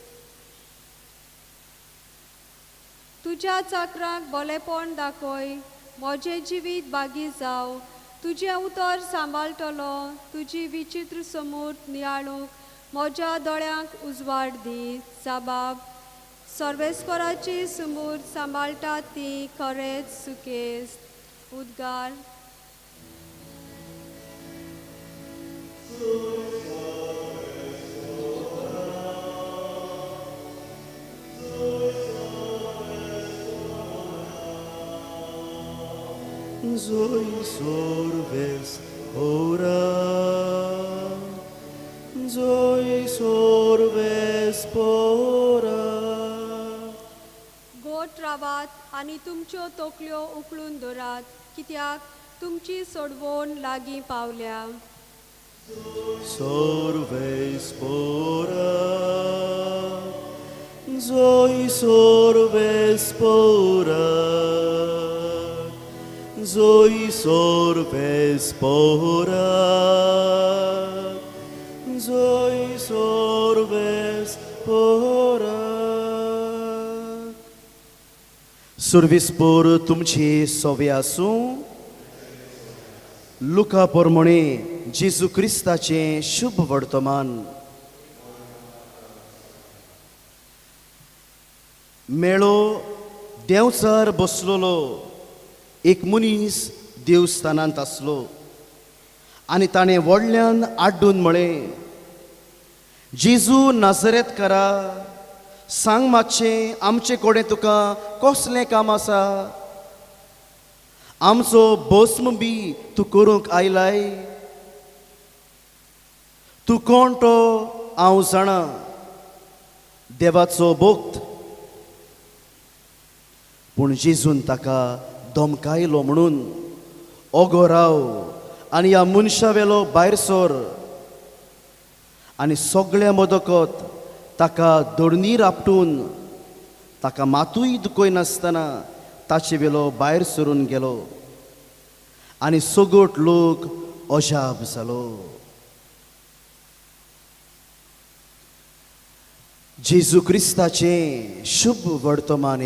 Speaker 3: तुज्या चाकराक बोलेपण दाखय, म्हजें जिवीत बागी जावं. तुजें उतर सांबाळटलो, तुजी विचित्र समूर्त नियाळूंक म्हज्या दोळ्यांक उजवाड दी. जबाब सर्वेस्पराची सुमूर्त सांबाळटा ती खरेंच सुकेस. उद्गार.
Speaker 1: Zoe sorves ora, Zoe sorves pora.
Speaker 3: गोट रावात आनी तुमच्यो तकल्यो उखलून दवरात, कित्याक तुमची सोडवण लागीं पावल्या.
Speaker 1: Sorves pora, Zoe sorves pora, Zoe sorves pora, Zoe sorves pora. Survis por तुमची सोवे आसूं. लुका प्रमाणे जेजू क्रिस्ताचें शुभ वर्तमान. मेळो देंवचार बसलेलो एक मनीस देवस्थानांत आसलो आनी ताणें व्हडल्यान आड्डून म्हळें, जेजू नाजरेतकारा, सांग मातशें आमचे कडेन तुका कसलें काम आसा? आमचो भस्म बी तूं करूंक आयलाय? तूं कोण तो हांव जाणा, देवाचो भक्त. पूण जेजून ताका धमकायलो म्हणून, ओगो राव आनी ह्या मनशा वेलो भायर सर. आनी सगळ्या मदकत ताका दोडणीर आपटून ताका मातूय दुखयनासतना ताचे वेलो भायर सरून गेलो आनी सगट लोक अजाप जालो. जेजू क्रिस्ताचें शुभ वर्तमान.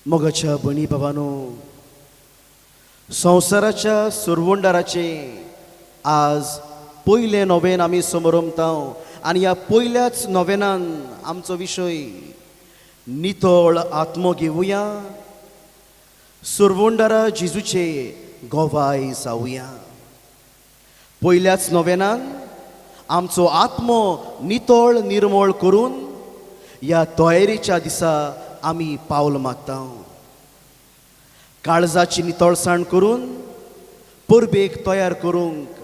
Speaker 1: मोगाच्या भयणी बाबांनो, संवसाराच्या सुरवंडाराचें आज पयलें नोवेन आमी समरमता आनी ह्या पयल्याच नोवेनान आमचो विशय नितळ आत्मो घेवया, सुरवंडारा जेजूचे गोवाय जावया. पयल्याच नोवेनान आमचो आत्मो नितळ निर्मळ करून ह्या तयारेच्या दिसा आमी पावल मारता. काळजाची नितळसाण करून परबेक तयार करूंक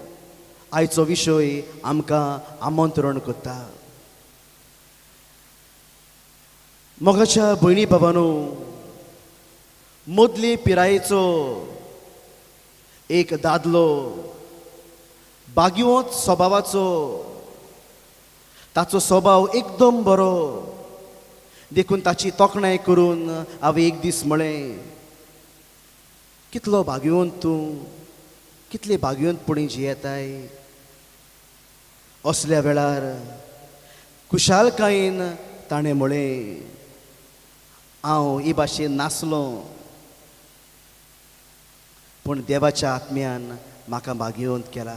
Speaker 1: आयचो विशय आमकां आमंत्रण करता. मोगाच्या भयणी बाबानो, मदले पिरायेचो एक दादलो, बागिवंत स्वभावाचो, ताचो स्वभाव एकदम बरो देखून ताची तोखणाय करून हांवें एक दीस म्हळें, कितलो भाग्यवंत तूं, कितले भाग्यवंतपणी जियेताय. असल्या वेळार खुशालकायेन ताणें म्हळें, हांव ही भाशेन नासलो पूण देवाच्या आत्म्यान म्हाका भाग्यवंत केला.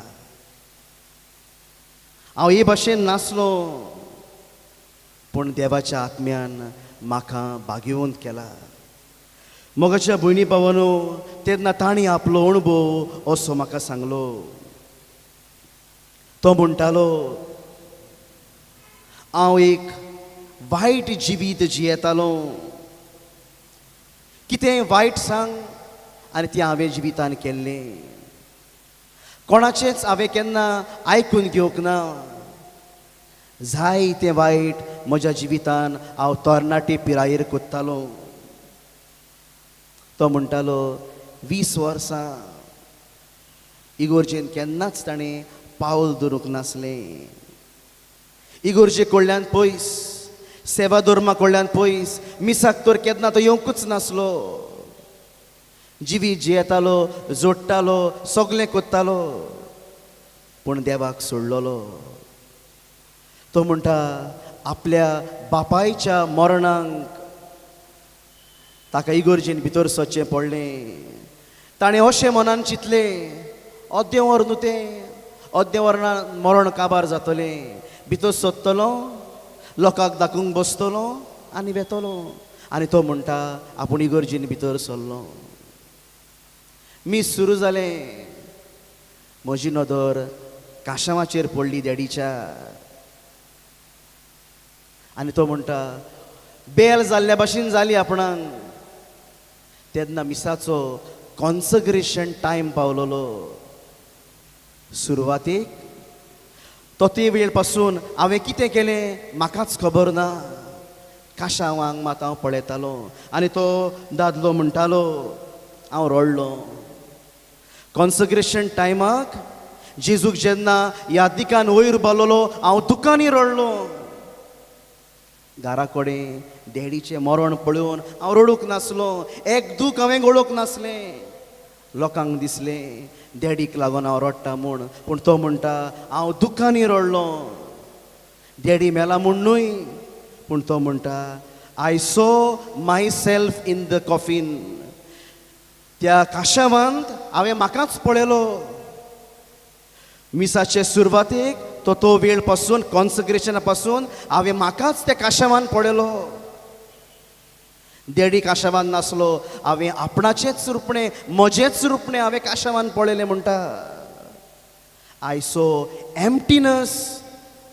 Speaker 1: हांव हे भाशेन नासलो पूण देवाच्या आत्म्यान म्हाका भाग्यवंत केला. मोगाच्या भयणी भावानो, तेन्ना तांणी आपलो अणभव असो म्हाका सांगलो. तो म्हणटालो, हांव एक वायट जिवीत जियेतालो, कितें वायट सांग आनी तें हांवें जिवितान केल्लें, कोणाचेंच हांवें केन्ना आयकून घेवंक ना. जाय तें वायट म्हज्या जिवितान हांव तरणाटे पिरायेर कोत्तालो. तो म्हणटालो, 20 वर्सां इगोर्जेन केन्नाच ताणें पावल दवरूंक नासलें. इगोर्जे कडल्यान पयस, सेवा धर्मा कडल्यान पयस, मिसाक तर केन्ना तो येवंकूच नासलो. जिवीत जियेतालो, जोडटालो, सगळें कोत्तालो पूण देवाक सोडलेलो. तो म्हणटा, आपल्या बापायच्या मरणाक ताका इगोर्जेन भितर सरचें पडलें. ताणें अशें मनान चिंतलें, अद्दें वर न्हू तें, अद्दें वरान मरण काबार जातलें, भितर सोदतलो, लोकांक दाखोवंक बसतलो आनी वेतलो. आनी तो म्हणटा, आपूण इगोर्जेन भितर सरलो. मीस सुरू जालें, म्हजी नदर काशांवाचेर पडली डॅडीच्या. आनी तो म्हणटा, बेल जाल्ल्या भाशेन जाली आपणाक. तेन्ना मिसाचो कॉन्सग्रेशन टायम पावलोलो. सुरवातेक तो ते वेळ पासून हांवें कितें केलें म्हाकाच खबर ना. काशांवांक मात हांव पळयतालो आनी तो दादलो म्हणटालो, हांव रडलो. कॉन्सग्रेशन टायमाक जेजूक जेन्ना यादिकान वयर बारलोलो हांव दुकांनी रडलो. घरा कडेन डॅडीचें मरण पळोवन हांव रडूंक नासलो, एक दूख हांवें गळोवंक नासलें. लोकांक दिसलें डॅडीक लागून हांव रडटा म्हूण, पूण तो म्हणटा हांव दुकांनी रडलो, डॅडी मेला म्हूण न्हय, पूण तो म्हणटा I saw myself in the coffin. त्या काशावांत हांवें म्हाकाच पळयलो. मिसाचे सुरवातेक तो तो वेळ पासून कॉन्सग्रेशना पासून हांवें म्हाकाच त्या काशावान पळयलो. डॅडी काशावान नासलो, हांवें आपणाचेंच रुपणें, म्हजेंच रुपणें हांवें काशावान पळयलें. म्हणटा I saw emptiness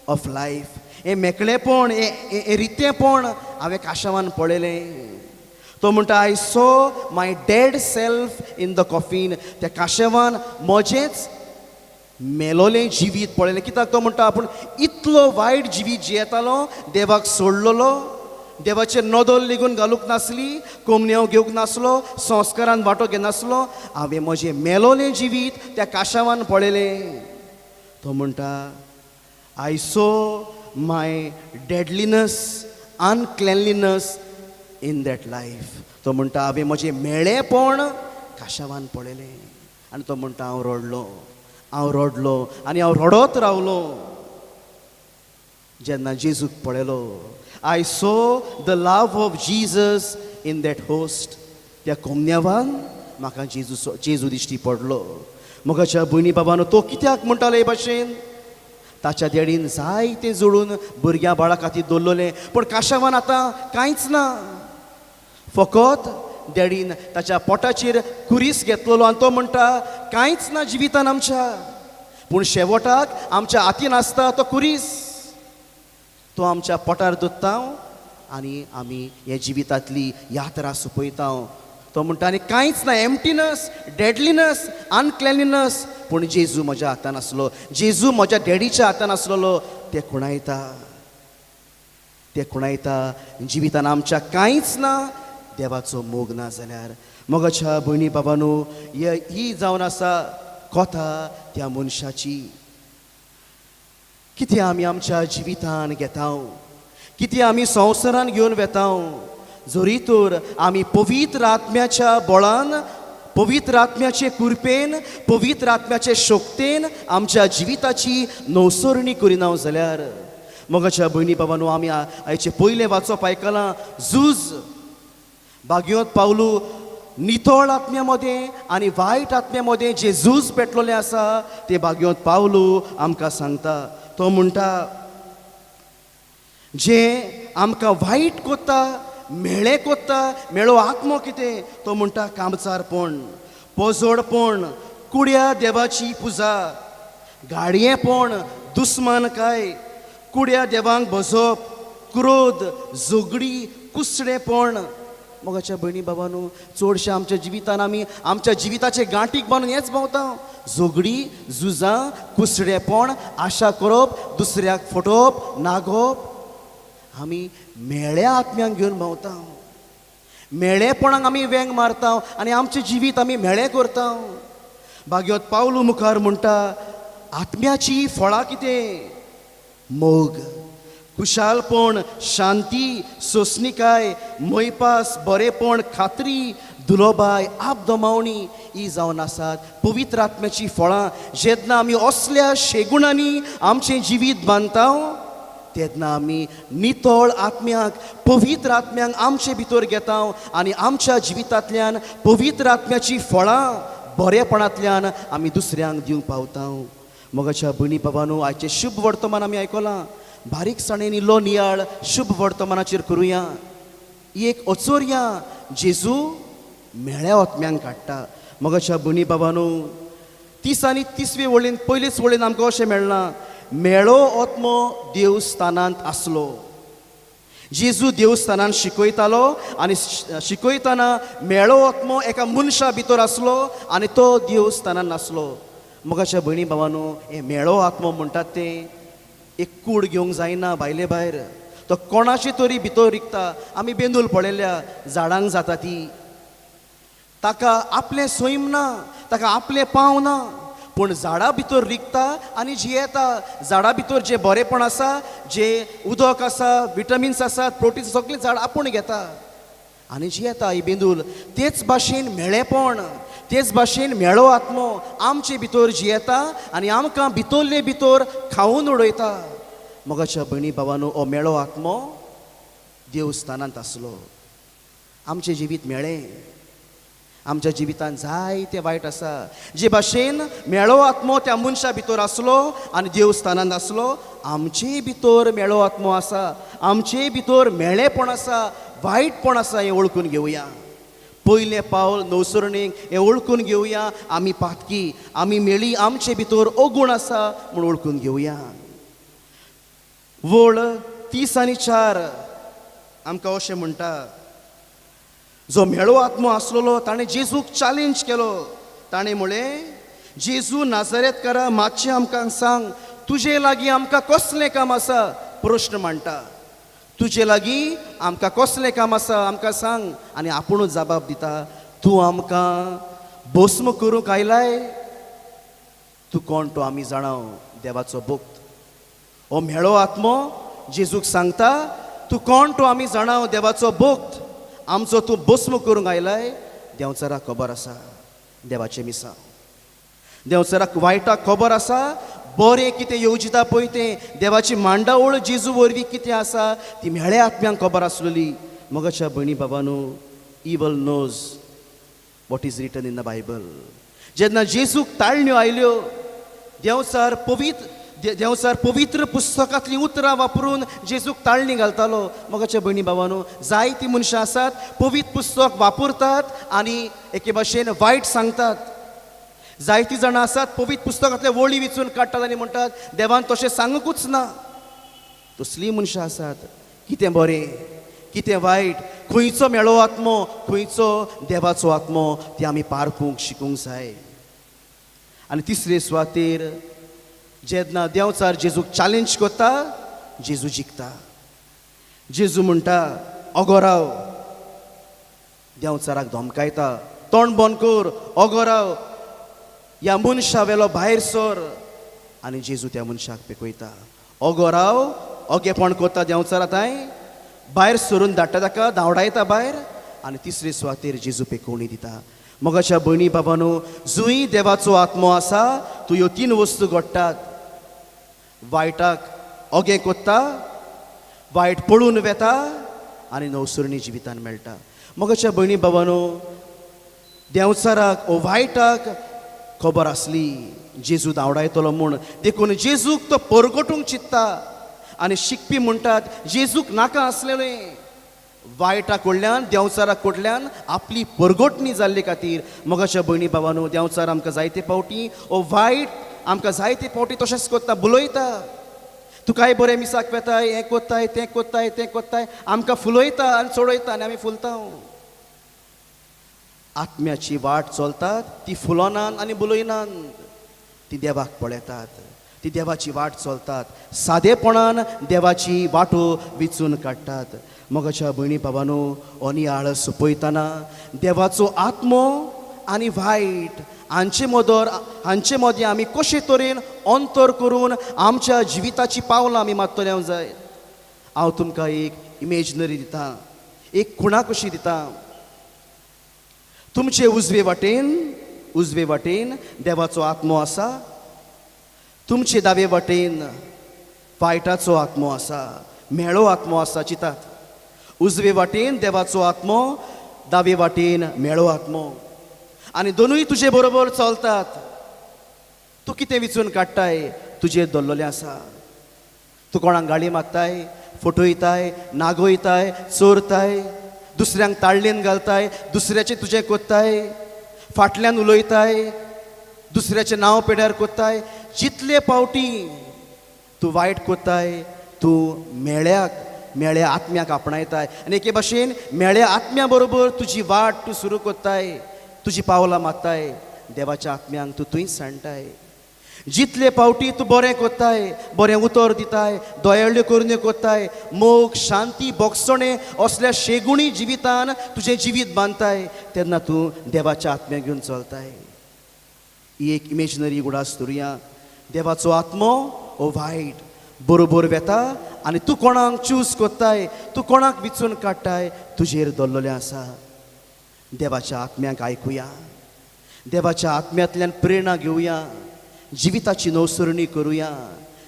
Speaker 1: of life, हें मेकळेपण, हें रितेंपण हांवें काशावान पळयलें. तो म्हणटा I saw my dead self in the coffin. त्या काशेवान म्हजेंच मेलोलें जिवीत पळयलें. कित्याक तो म्हणटा आपूण इतलो वायट जिवीत जियेतालो, देवाक सोडलेलो, देवाचेर नदर लेगून घालूंक नासली, कोमन्यांव घेवंक नासलो, संस्कारान वांटो घेनासलो. हांवें म्हजें मेलोलें जिवीत त्या काशावान पळयलें. तो म्हणटा I saw my deadliness, uncleanliness in that life. तो म्हणटा हांवें म्हजें मेळेपण काशावान पळयलें. आनी तो म्हणटा हांव रडलो, हांव रडलो आनी हांव रडत रावलो. जेन्ना जेजूक पळयलो, I saw the love of Jesus in that host. त्या कोमन्यावान म्हाका जेजू दिश्टी पडलो. मोगाच्या भयणी बाबानो, तो कित्याक म्हणटालो हे भाशेन? ताच्या देडीन जायतें जोडून भुरग्यां बाळा खातीर दवरलें, पूण काशावान आतां कांयच ना. फकत देडीन ताच्या पोटाचेर कुरीस घेतलेलो आनी तो म्हणटा कांयच ना जिवितान आमच्या, पूण शेवटाक आमच्या हातीन आसता तो कुरीस, तो आमच्या पोटार दवरता आनी आमी हे जिवितांतली यात्रा सोंपयता. तो म्हणटा आनी कांयच ना, एम्प्टीनस, डेडलीनस, अनक्लेनलीनस. पूण जेजू म्हज्या हातान आसलो, जेजू म्हज्या डॅडीच्या हातान आसलेलो, ते खुणायता, ते खुणायता. जिवितान आमच्या कांयच ना देवाचो मोग ना जाल्यार. मोगाच्या भयणी बाबानो, ही जावन आसा कथा त्या मनशाची. कितें आमी आमच्या जिवितान घेता, कितें आमी संवसारान घेवन वेता, जरी तर आमी पवित्र आत्म्याच्या बळान, पवित्र आत्म्याचे कृपेन, पवित्र आत्म्याचे शक्तेन आमच्या जिविताची नवसरणी करिना जाल्यार. मोगाच्या भयणी बाबानो, आमी आयचे पयलें वाचप आयकलां, झूज भाग्योत पावलू नितळ आत्म्या मदें आनी वायट आत्म्या मदें जे झूज पेटलेलें आसा ते भाग्योत पावलू आमकां सांगता. तो म्हणटा जे आमकां वायट कोत्ता, मेळे कोत्ता, मेळो आत्मो कितें, तो म्हणटा कामचारपण, पोजोडपण, कुड्या देवाची पुजा, गाडयेपण, दुस्मानकाय, कुड्या देवांक भजप, क्रोध, झगडी, कुसडेपण. मोगाच्या भयणी बाबानू, चडशे आमच्या जिवितान आमी आमच्या जिविताचे गांठीक बांदून हेच भोंवता, झगडी, झुजां, कुसडेपण, आशा करप, दुसऱ्याक फटोवप, नागोवप. आमी मेळ्या आत्म्यांक घेवन भोंवता, मेळेपणाक आमी वेंग मारता आनी आमचें जिवीत आमी मेळें करता. भाग्योत पावलू मुखार म्हणटा आत्म्याची फळां कितें? मोग, खुशालपण, शांती, सोंसणिकाय, मोयपास, बरेपण, खात्री, दुलोबाय, आपदमावणी, ही जावन आसात पवित्र आत्म्याची फळां. जेन्ना आमी असल्या शेगुणांनी आमचें जिवीत बांदता तेन्ना आमी नितळ आत्म्याक, पवित्र आत्म्याक आमचे भितर घेता आनी आमच्या जिवितांतल्यान पवित्र आत्म्याची फळां बरेपणांतल्यान आमी दुसऱ्यांक दिवंक पावता. मोगाच्या भयणी बाबानो, आयचें शुभ वर्तमान आमी आयकलां, बारीकसाणेन इल्लो नियाळ शुभ वर्तमानाचेर करुया. एक अचोरया जेजू मेळ्या आत्म्यांक काडटा. मोगाच्या भयणी बाबानो, 30 आनी 30वे वळीन, पयलेच वळीन आमकां अशें मेळना, मेळो आत्मो देवस्थानांत आसलो. जेजू देवस्थानांत शिकयतालो आनी शिकयतना मेळो आत्मो एका मनशा भितर आसलो आनी तो देवस्थानांत नासलो. मोगाच्या भयणी बाबानो, हे मेळो आत्मो म्हणटात तें एक कूड घेवंक जायना भायले भायर, तो कोणाचे तरी भितर रिगता. आमी बेंदूल पळयल्या झाडांक जाता ती, ताका आपलें सैम ना, ताका आपलें पांव ना, पूण झाडां भितर रिगता आनी जियेता. झाडां भितर जें बरेपण आसा, जें उदक आसा, विटमिन्स आसात, प्रोटीन्स, सगळें झाड आपूण घेता आनी जियेता ही बेंदूल. तेच भाशेन मेळेपण, तेच भाशेन मेळो आत्मो आमचे भितर जियेता आनी आमकां भितरले भितर खावन उडयता. मोगाच्या भयणी बाबानो, हो मेळो आत्मो देवस्थानांत आसलो. आमचें जिवीत मेळें, आमच्या जिवितांत जायते वायट आसा. जे भाशेन मेळो आत्मो त्या मनशा भितर आसलो आनी देवस्थानांत आसलो, आमचे भितर मेळो आत्मो आसा, आमचे भितर मेळेपण आसा, वायटपण आसा, हें वळखून घेवया. पयलें पावल नवसरणेक हें वळखून घेवया, आमी पातकी, आमी मेळी, आमचे भितर अगुण आसा म्हूण वळखून घेवया. वळ 30 आनी 4 आमकां अशें म्हणटा, जो मेळो आत्मो आसलेलो ताणें जेजूक चॅलेंज केलो. ताणें म्हळें, जेजू नाजरेतकारा, मातशें आमकां सांग, तुजे लागीं आमकां कसलें काम आसा? प्रश्न मांडटा, तुजे लागीं आमकां कसलें काम आसा, आमकां सांग. आनी आपुणूच जबाब दिता, तूं आमकां भस्म करूंक आयलाय, तूं कोण तो आमी जाणाव, देवाचो भक्त. हो मेळो आत्मो जेजूक सांगता, तूं कोण तो आमी जाणाव, देवाचो भक्त, आमचो तूं भस्म करूंक आयलाय. देंवचाराक खबर आसा देवाचें मिसांव, देंवचाराक वायटाक खबर आसा, बरें कितें येवजिता पळय तें, देवाची मांडावळ जेजू वरवीं कितें आसा ती मेळ्या आत्म्यांक खबर आसलेली. मोगाच्या भयणी बाबानो, evil knows what is written in the Bible. जेन्ना जेजूक ताळण्यो आयल्यो, देंवचार देंवचार पवित्र पुस्तकांतलीं उतरां वापरून जेजूक ताळणी घालतालो. मोगाच्या भयणी भावानो, जायतीं मनशां आसात पवित्र पुस्तक वापरतात आनी एके भाशेन वायट सांगतात. जायतीं जाणां आसात पवित्र पुस्तकांतले वळी विचून काडटात आनी म्हणटात देवान तशें सांगूकूच ना. तसलीं मनशां आसात. कितें बरें कितें वायट, खंयचो मेळो आत्मो खंयचो देवाचो आत्मो ते आमी पारखूंक शिकूंक जाय. आनी तिसरे सुवातेर जेन्ना देंवचार जेजूक चॅलेंज करता, जेजू जिखता. जेजू म्हणटा अगो राव, देंवचाराक धमकायता, तोंड बंद कर, अगो राव, ह्या मनशा वेलो भायर सर. आनी जेजू त्या मनशाक पेकयता. अगो राव, अगेपण करता देंवचारा तांय भायर सरून धाडटा, ताका धांवडायता भायर. आनी तिसरे सुवातेर जेजू पेकोवणी दिता. मोगाच्या भयणी बाबानो, जुंय देवाचो आत्मो आसा तूं ह्यो तीन वस्तू घडटात. वायटाक अगें कोत्ता, वायट पळून वेता आनी नवसरणी जिवितान मेळटा. मोगाच्या भयणी बाबानो, देंवचाराक ओ वायटाक खबर आसली जेजू धांवडायतलो म्हूण, देखून जेजूक तो परगटूंक चित्ता. आनी शिकपी म्हणटात जेजूक नाका आसलेलें वायटा कडल्यान देंवचारा कडल्यान आपली परगटणी जाल्ले खातीर. मोगाच्या भयणी बाबानो, देंवचार आमकां जायते फावटी ओ वायट आमकां जायते फावटी तशेंच करता, बुलयता, तुकाय बरें मिसाक वेताय, हें कोत्ताय तें कोत्ताय तें कोत्ताय, आमकां फुलयता आनी चडयता आनी आमी फुलता. आत्म्याची वाट चलतात ती फुलोनान आनी बुलयनान, ती देवाक पळयतात, ती देवाची वाट चलतात, सादेपणान देवाची वाटो विचून काडटात. मोगाच्या भयणी बाबानो, हो नियाळ सोंपयतना देवाचो आत्मो आनी वायट हांचे मदर हांचे मदीं आमी कशे तरेन अंतर करून आमच्या जिविताची पावलां आमी मारतले जाय. हांव तुमकां एक इमेजनरी दिता, एक खुणा कशी दिता. तुमचे उजवे वाटेन देवाचो आत्मो आसा, तुमचे दावे वाटेन वायटाचो आत्मो आसा, म्हेळो आत्मो आसा. चितात, उजवे वाटेन देवाचो आत्मो, दावे वाटेन म्हेळो आत्मो, आनी दोनूय तुजे बरोबर चलतात. तूं कितें विचून काडटाय तुजेर दवरलेलें आसा. तूं कोणाक गाळी मारताय, फटयताय, नागयताय, चोरताय, दुसऱ्यांक ताळ्ळेन घालताय, दुसऱ्याचें तुजें कोत्ताय, फाटल्यान उलयताय, दुसऱ्याचें नांव पेड्यार कोत्ताय. जितले फावटी तूं वायट कोत्ताय तूं मेळ्या आत्म्याक आपणायताय आनी एके भाशेन मेळ्या आत्म्या बरोबर तुजी वाट तूं सुरू कोत्ताय, तुजी पावलां मारताय, देवाच्या आत्म्यांक तूं थंयच सांडटाय. जितले फावटी तूं बरें कोत्ताय, बरें उतर दिताय, दयाळ्यो करण्यो कोत्ताय, मोग, शांती, बोगसणें असल्या शेगुणी जिवितान तुजें जिवीत बांदताय, तेन्ना तूं देवाच्या आत्म्याक घेवन चलताय. ही एक इमेजनरी उगडास धरुया. देवाचो आत्मो हो वायट बरोबर वेता आनी तूं कोणाक चूज कोत्ताय, तूं कोणाक विचून काडटाय तुजेर दवरलेलें आसा. देवाच्या आत्म्याक आयकुया, देवाच्या आत्म्यांतल्यान प्रेरणा घेवया, जिविताची नवसरणी करुया,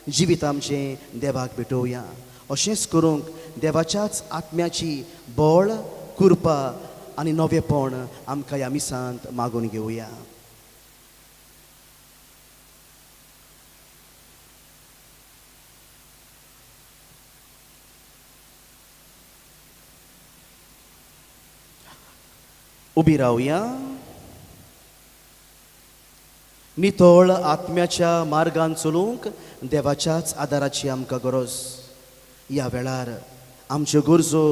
Speaker 1: जिवीत आमचें देवाक भेटोवया. अशेंच करूंक देवाच्याच आत्म्याची बळ, कृपा आनी नवेपण आमकां ह्या मिसांत मागून घेवया. उबी रावया. नितळ आत्म्याच्या मार्गान चलूंक देवाच्याच आदाराची आमकां गरज. ह्या वेळार आमच्यो गरजो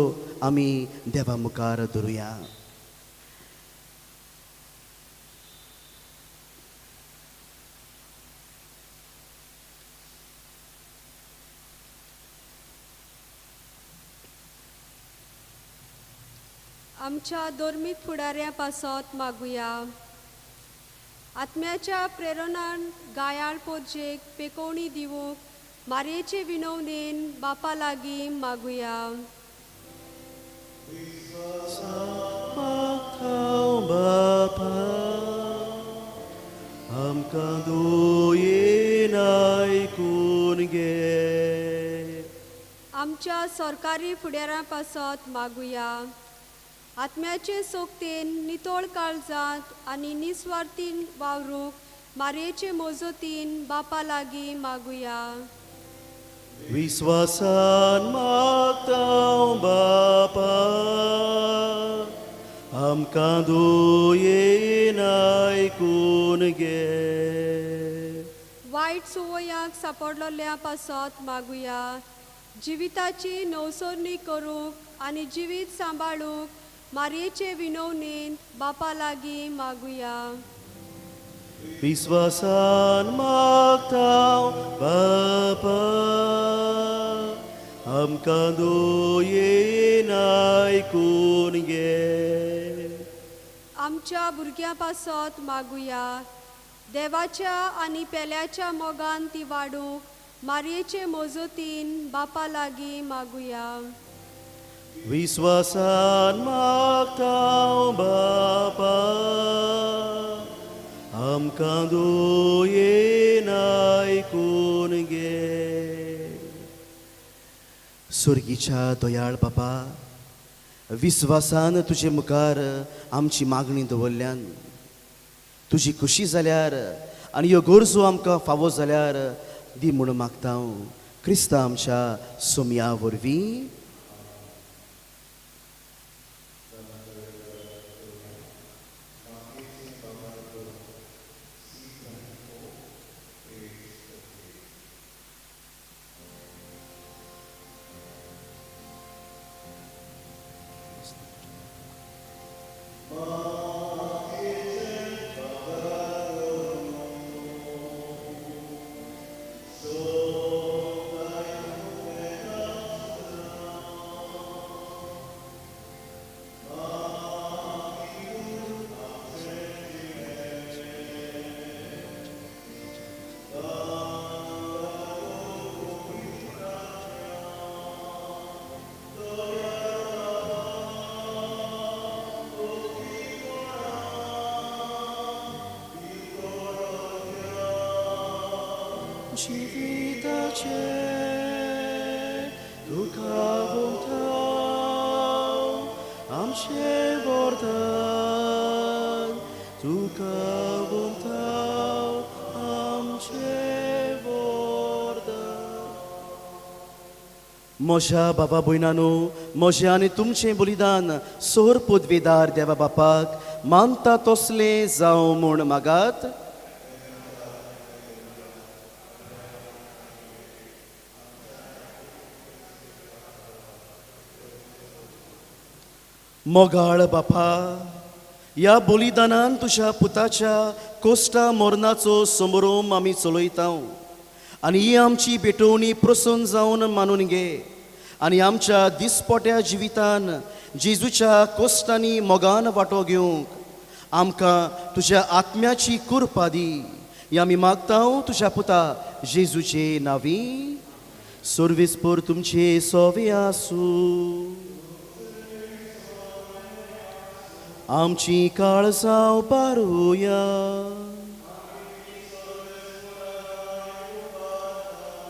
Speaker 1: आमी देवा मुखार धरुया.
Speaker 3: आमच्या धर्मीक फुडाऱ्यां पासत मागुया. आत्म्याच्या प्रेरणान गायाळ पोरजेक पेकोवणी दिवंक मारयेचे विनवणेन बापा लागीं मागुया.
Speaker 1: आमकां दोयेन आयकून घे.
Speaker 3: आमच्या सरकारी फुडाऱ्यां पासत मागुया. आत्म्याचे सोगतेन नितळ काळजांत आनी निस्वार्थीन वावरूंक मारयेचे मोजोतीन बापा लागीं मागुया.
Speaker 1: विश्वासान मागता बापा आमकां दुयेन आयकून घे.
Speaker 3: वायट सुवयांक सापडलोल्या पासत मागुया. जिविताची नवसरणी करूंक आनी जिवीत सांबाळूंक मारयेचे विनवणेन बापा लागीं मागुया.
Speaker 1: विश्वासान मागता बापा आमकां दुयेन आयकून घे.
Speaker 3: आमच्या भुरग्यां पासत मागुया. देवाच्या आनी पेल्याच्या मोगान ती वाडूंक मारयेचे मोजोतीन बापा लागीं मागुया.
Speaker 1: विश्वासान मागता बापा आमकां दुयेन आयकून घे. सुर्गीच्या दयाळ बापा, विस्वासान तुजे मुखार आमची मागणी दवरल्यान तुजी खुशी जाल्यार आनी ह्यो गरजो आमकां फावो जाल्यार दी म्हूण मागता हांव क्रिस्ता आमच्या सोमया वरवीं. जिविताचे तुका वताव आमचे वरदान, तुका वताव आमचे वरदान. म्हज्या बाबा भयणानो, म्हजें आनी तुमचें बलिदान सोर पदवेदार देवा बापाक मानता तसलें जावं म्हूण मागात. मोगाळ बापा, ह्या बलिदानान तुज्या पुताच्या कोश्टा मरणाचो समरोम आमी चलयता आनी ही आमची भेटवणी प्रसन्न जावन मानून घे आनी आमच्या दिसपोट्या जिवितान जेजूच्या कोश्टांनी मोगान वांटो घेवंक आमकां तुज्या आत्म्याची कृपा दी. ही आमी मागता तुज्या पुता जेजूचे नांवी. सर्वेस्पर तुमचे सोवे आसूं. आमची काळजां पारुया.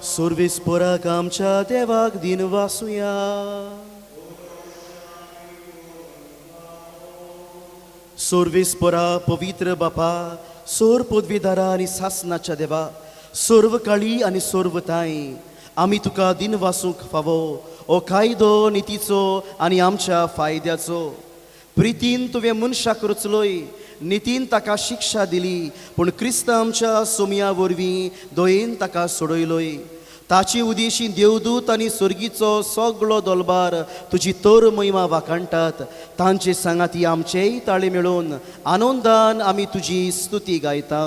Speaker 1: सर्वेस्पराक आमच्या देवाक दिन वासुया. सर्वेस्परा पवित्र बापा, सोर पदवीदारा आनी सासनाच्या देवा, सर्व काळी आनी सर्वताय आमी तुका दिन वासूंक फावो ओ कायदो नितीचो आनी आमच्या फायद्याचो. प्रितीन तुवें मनशाक रचलोय, नितीन ताका शिक्षा दिली, पूण क्रिस्त आमच्या सोमया वरवीं दयेन ताका सोडयलोय. ताची उदेशी देवदूत आनी सर्गीचो सगळो दलबार तुजी तर महिमा वाखाणटात. तांचे सांगाती आमचेय ताळे मेळोवन आनंदान आमी तुजी स्तुती गायता.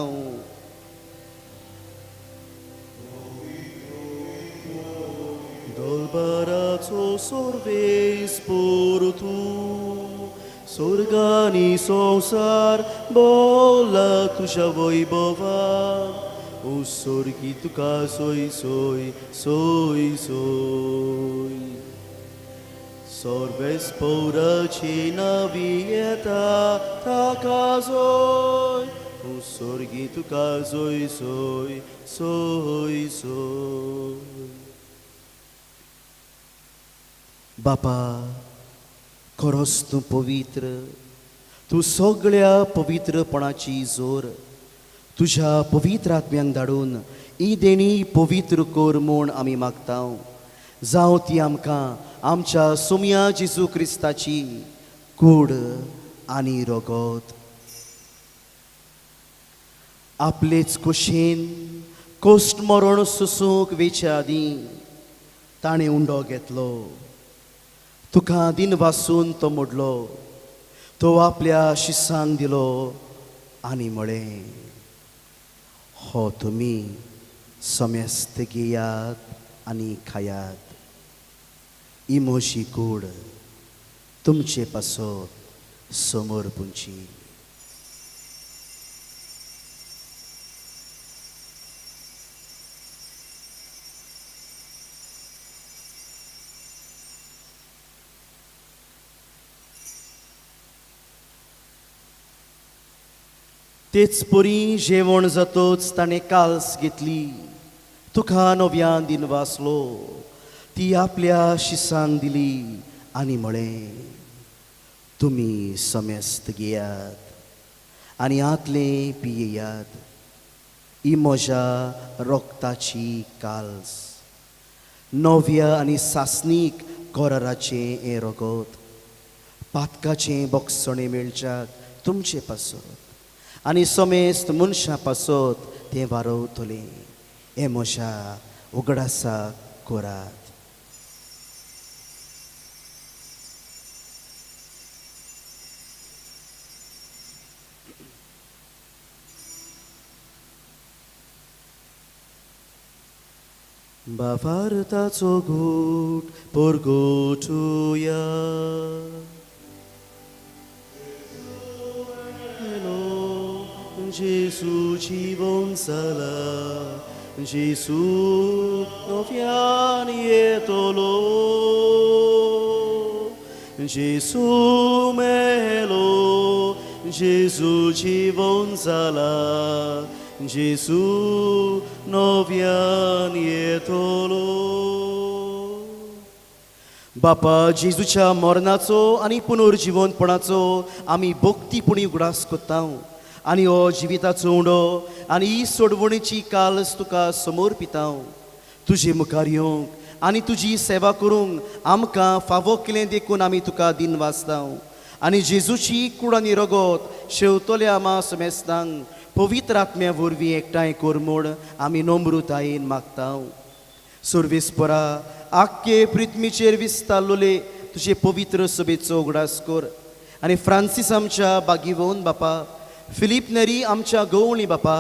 Speaker 1: दलबाराचो सर्वेस्पर तूं, स्वर्गानी संवसार बोला तुज्या वैभवान. ओ स्वर्गी तुका सोय सोय सोय सोय. सर्वेस्पराची नावी येता ताका जोय. ओ स्वर्गी तुका सोय सोय सोय सोय. बापा, खरोच तूं पवित्र, तूं सगळ्या पवित्रपणाची जोर. तुज्या पवित्र आत्म्यांक धाडून ही देणी पवित्र कर म्हूण आमी मागता. जावं ती आमकां आमच्या सोम्या जेजू क्रिस्ताची कूड आनी रगत. आपलेच कुशीन कोश्ट मरण सोसूंक वेच्या आदीं ताणें उंडो घेतलो, तुका दिन वासून तो मोडलो, तो आपल्या शिसांक दिलो आनी म्हळें, हो तुमी समेस्त घेयात आनी खायात, ही म्हजी कूड तुमचे पासत समोर पुंची. तेच परी जेवण जातोच ताणें काल्स घेतली, तुका नव्यान दिन वाचलो, ती आपल्या शिसांक दिली आनी म्हळें, तुमी समेस्त घेयात आनी आतलें पियेयात, ही म्हज्या रोगताची काल्स, नव्या आनी सासणीक कराराचें हें रगत, पातकाचें बोगसणें मेळच्याक तुमचे पासत आनी समेस्त मनशां पासत तें वारवतलें. हें म्हज्या उगडासाक करात. बाबारताचो घूट परगटुया. Gesù जीवन जाला, Gesù नव्यान येतलो, Gesù मेलो, Gesù जीवन जाला, Gesù नव्यान येतलो. बापा, जेजूच्या मरणाचो आनी पुनर्जिवनपणाचो आमी भक्तीपणी उगडास करता आनी हो जिविताचो उंडो आनी ही सोडवणेची कालस तुका समोर पिता. तुजे मुखार येवंक आनी तुजी सेवा करूंक आमकां फावो केलें देखून आमी तुका दिन वाचता. आनी जेजूची कूड आनी रगत शेवतल्या आमा समेस्तांक पवित्र आत्म्या वरवीं एकठांय कर म्हूण आमी नम्रतायेन मागता. सर्वेस्परा, आख्खे पृथ्वीचेर विस्तारलोले तुजे पवित्र सभेचो उगडास कर आनी फ्रांसीस आमच्या बागीवोन बापा, फिलीप नेरी आमच्या गवळी बापा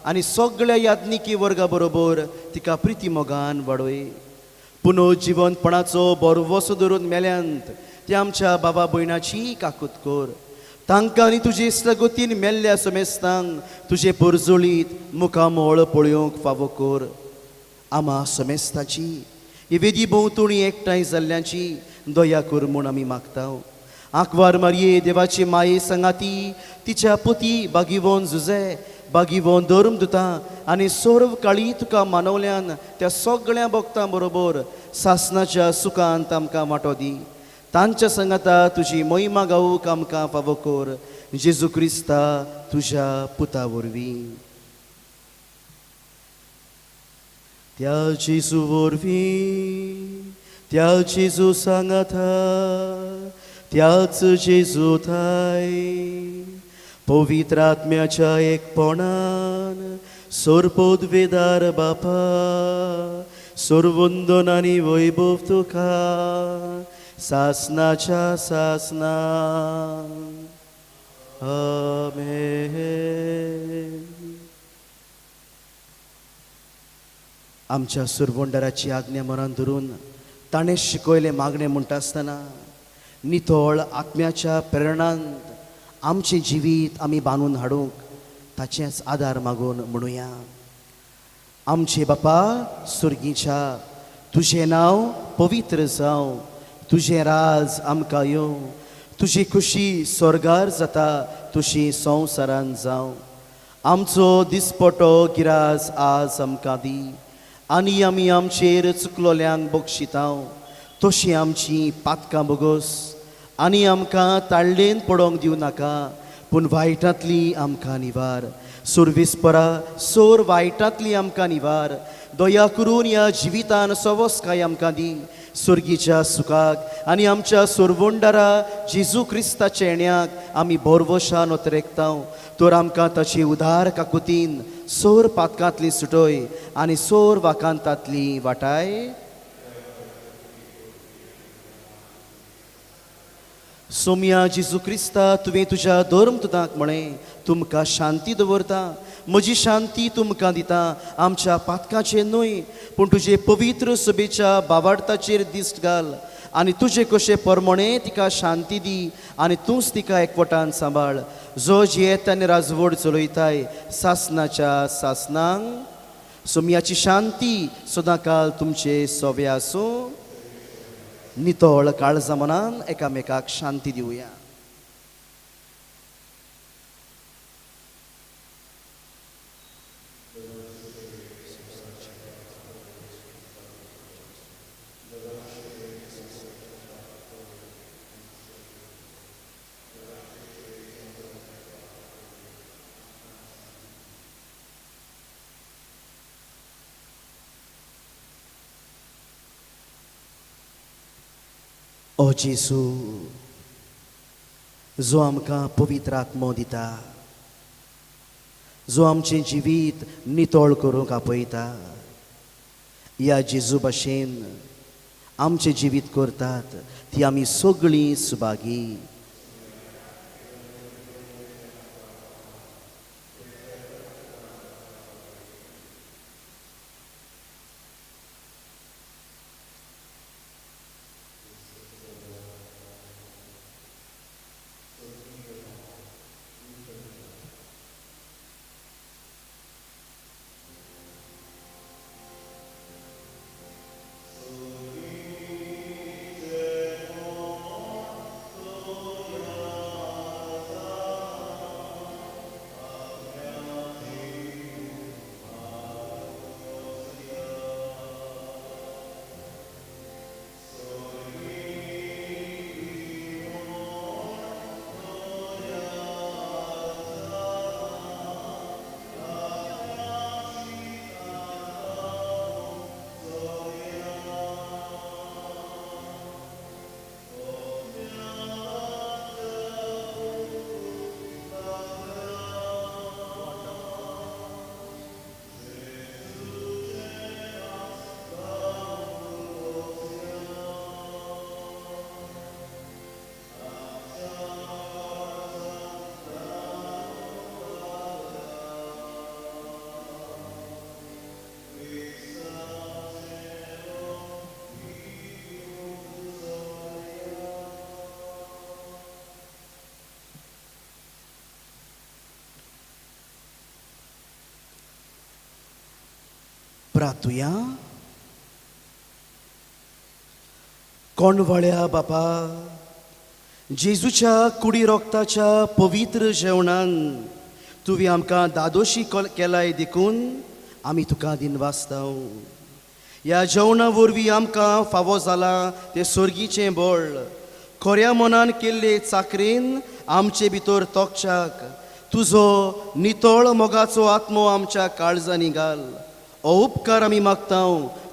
Speaker 1: आनी सगळ्या याज्ञिकी वर्गा बरोबर तिका प्रिती मोगान वाडय. पुनर्जिवनपणाचो बरवसो धरून मेल्यांत ते आमच्या बाबा भयणाची काकूत कर. तांकां आनी तुजे सगतीन मेल्ल्या समेस्तांक तुजे परजळीत मुखामळ पळोवंक फावो कर. आमा समेस्ताची ही वेदी भोंवतणी एकठांय जाल्ल्यांची दया कर म्हूण आमी मागता. आंकवार मारये देवाची माये सांगाती तिच्या पती बागीवोन जुजे, बागीवोन धर्म दुता आनी सर्व काळी तुका मानवल्यान त्या सगळ्या भक्तां बरोबर सासनाच्या सुखांत आमकां वांटो दी. तांच्या सांगाता तुजी महिमा गावूंक आमकां फावो कर, जेजू क्रिस्ता तुज्या पुता वरवीं. त्या जेजू वरवीं, त्या जेजू सांगाता, त्याच जेजू थाय पवित्र आत्म्याच्या एकपणान सोरपोदवेदार बापा, सोरवंदन आनी वैभव तुका सासनाच्या सासना. आमेन. आमच्या सुरवंडराची आज्ञा मनान धरून ताणें शिकयलें मागणें म्हणटा आसतना नितळ आत्म्याच्या प्रेरणांत आमचें जिवीत आमी बांदून हाडूंक ताचेंच आदार मागून म्हणुया. आमचे बापा सुर्गीच्या, तुजें नांव पवित्र जावं, तुजें राज आमकां येवं, तुजी खुशी स्वर्गार जाता तुशी संवसारान जावं. आमचो दिसपटो गिराज आज आमकां दी आनी आमी आमचेर चुकलोल्यांक बक्षितांव तशी आमची पातकां बोगस आनी आमकां ताळ्ळेन पडोंक दिवं नाका, पूण वायटांतली आमकां निवार. सुर्विस्परा सोर वायटांतली आमकां निवार. दया करून ह्या जिवितान सवस्काय आमकां दी. सुर्गीच्या सुखाक आनी आमच्या सोरवंडारा जेजू क्रिस्ताच्या येण्याक आमी भरवशान ओतरेकता. तर आमकां ताची उदार काकुतीन सोर पातकांतली सुटय आनी सोर वाकांतांतली वाटाय. सोम्या जेजू क्रिस्ता, तुवें तुज्या धर्म तुदाक म्हळें, तुमकां शांती दवरता, म्हजी शांती तुमकां दिता. आमच्या पातकाचेर न्हय, पूण तुजे पवित्र सभेच्या बावार्थाचेर दिश्ट घाल आनी तुजे कशे परमणे तिका शांती दी आनी तूंच तिका एकवटान सांबाळ, जो जियेता आनी राजवड चलयताय सासनाच्या सासनांक. सोम्याची शांती सदांकाल तुमचे सोवे आसूं. नितळ काळजा मनान एकामेकाक शांती दिवया. ओ जेजू, जो आमकां पवित्र आत्मो दिता, जो आमचें जिवीत नितळ करूंक आपयता, ह्या जेजू भाशेन आमचें जिवीत करतात ती आमी सगळीं सुभागी. प्रातुया. कोणवाळ्या बापा, जेजूच्या कुडी रोगताच्या पवित्र जेवणान तुवें आमकां दादोशी केलाय देखून आमी तुका दिनवासता. ह्या जेवणा वरवीं आमकां फावो जालां तें सोर्गीचें बळ. खऱ्या मनान केल्ले चाकरेन आमचे भितर तोखच्याक तुजो नितळ मोगाचो आत्मो आमच्या काळजांनी घाल. हो उपकार आमी मागता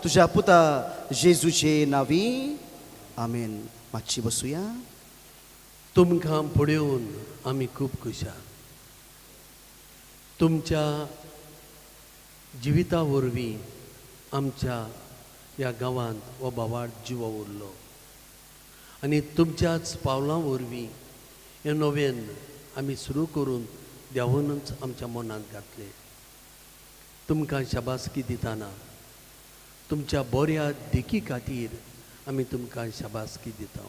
Speaker 1: तुज्या पुता जेजूचे नांवी, आमेन. मातशी बसुया.
Speaker 2: तुमकां पळोवन आमी खूब खुशाल. तुमच्या जिविता वरवीं आमच्या ह्या गांवांत हो भावार्थ जिवो उरलो आनी तुमच्याच पावलां वरवीं हें नवेन आमी सुरू करून देवानूच आमच्या मनांत घातलें. तुमकां शाबासकी दितना तुमच्या बऱ्या देखी खातीर आमी तुमकां शाबासकी दिता.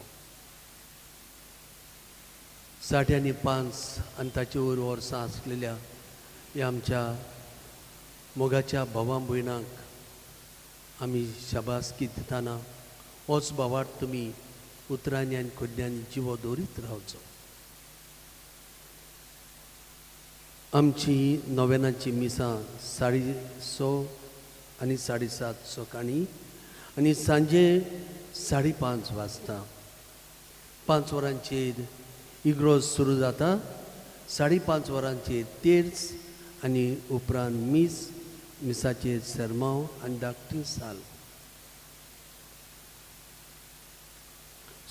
Speaker 2: 60 आनी 5 आनी ताचे वयर वर्सां आसलेल्या ह्या आमच्या मोगाच्या भावां भयणांक आमी शाबासकी दितना होच भावार्थ तुमी उतरांनी आनी कुड्ड्यांनी जिवो दवरीत रावचो. आमची नोवेनाची मिसां 6:30 आनी 7:30 सकाळीं आनी सांजे 5:30 वाजता. 5 वरांचेर इग्रोज सुरू जाता, 5:30 वरांचेर तेर्स आनी उपरांत मीस, मिसाचेर सेरमांव आनी धाकटी साल.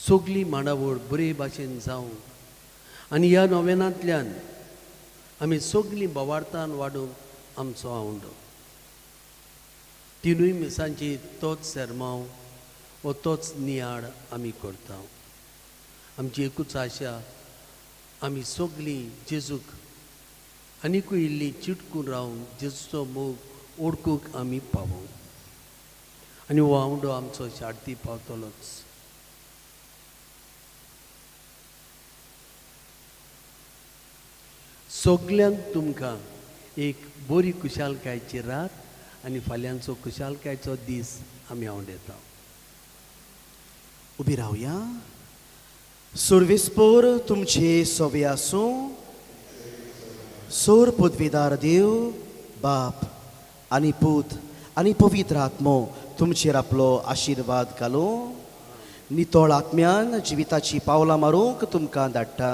Speaker 2: सगली मांडावळ बरे भाशेन जावं आनी ह्या नोवेनांतल्यान आमी सगलीं बोवार्तान वाडूंक आमचो आवंडो. तिनूय मिसांची तोच सेरमांव वो तोच नियाळ आमी करता. आमची एकूच आशा, आमी सगलीं जेजूक आनीकूय इल्ली चिटकून रावून जेजूचो मोग ओडकूंक आमी पावूं आनी हो आवंडो आमचो शार्ती पावतलोच. सगल्यांक तुमकां एक बरी खुशालकायची रात आनी फाल्यांचो खुशालकायचो दीस आमी आवडेता.
Speaker 1: उबी रावया. सुर्वेस्पोर तुमचे सोवे आसूं. सोर पदवीदार देव बाप आनी पूत आनी पवित्र आत्मो तुमचेर आपलो आशिर्वाद घालूं. नितळ आत्म्यान जिविताची पावलां मारूंक तुमकां धाडटा.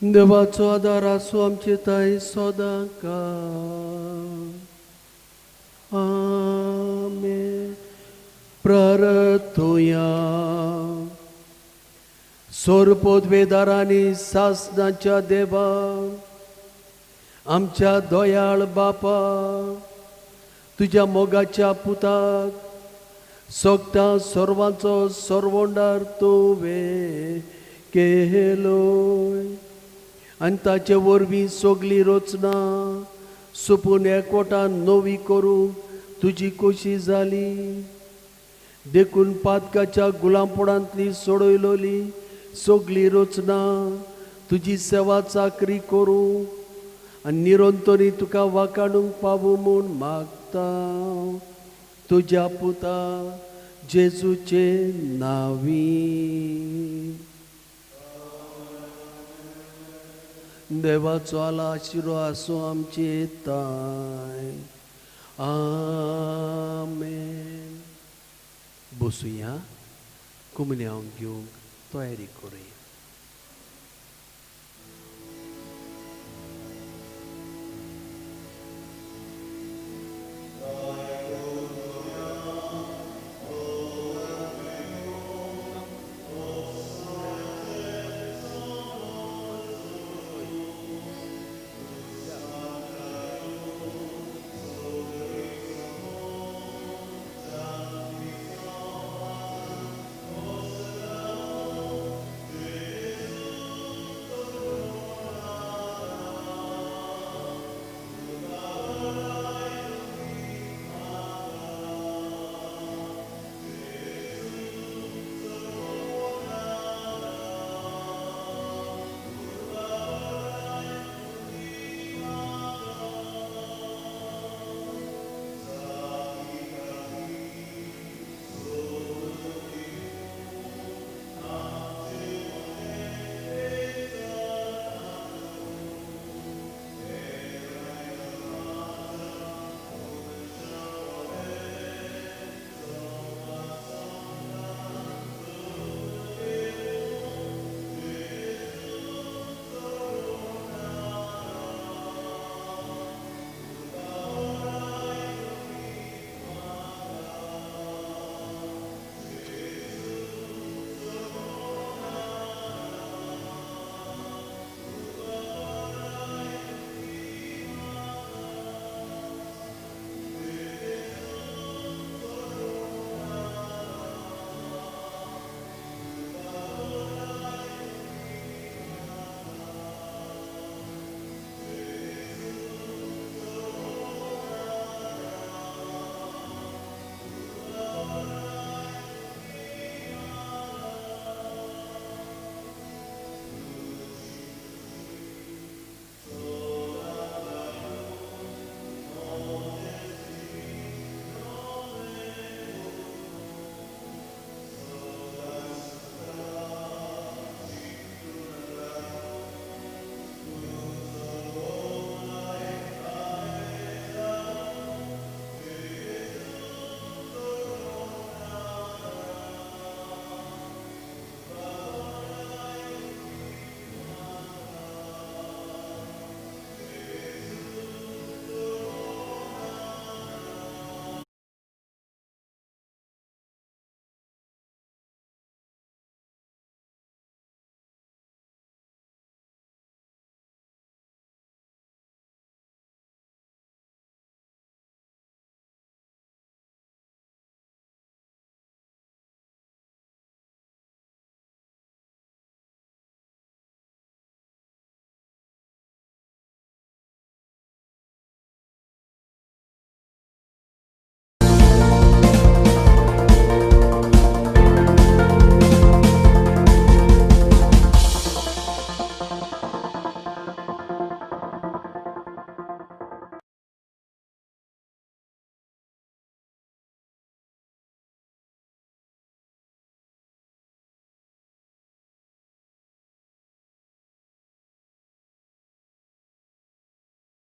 Speaker 2: देवाचो आदार आसूं आमचे ताई सदां काळ. आमेन. प्रार्थुया. सोरपोदवेदारांनी सासनाच्या देवा, आमच्या दयाळ बापा, तुज्या मोगाच्या पुताक सोगता सर्वांचो सर्वोंडार तुवें केलोय आनी ताचे वरवीं सगली रचना सोंपून एकवटान नवी करूंक तुजी खोशी जाली. देखून पातकाच्या गुलामपणांतली सोडयलोली सगली रचना तुजी सेवा चाकरी करूंक आनी निरंतरी तुका वाकाडूंक पावूं म्हूण मागता तुज्या पुता जेजूचे नांवी. देवाचो आशिर्वाद आसूं आमचे ताय. आमेन. बसुया, कुमन्यांव घेवंक तयारी करुया.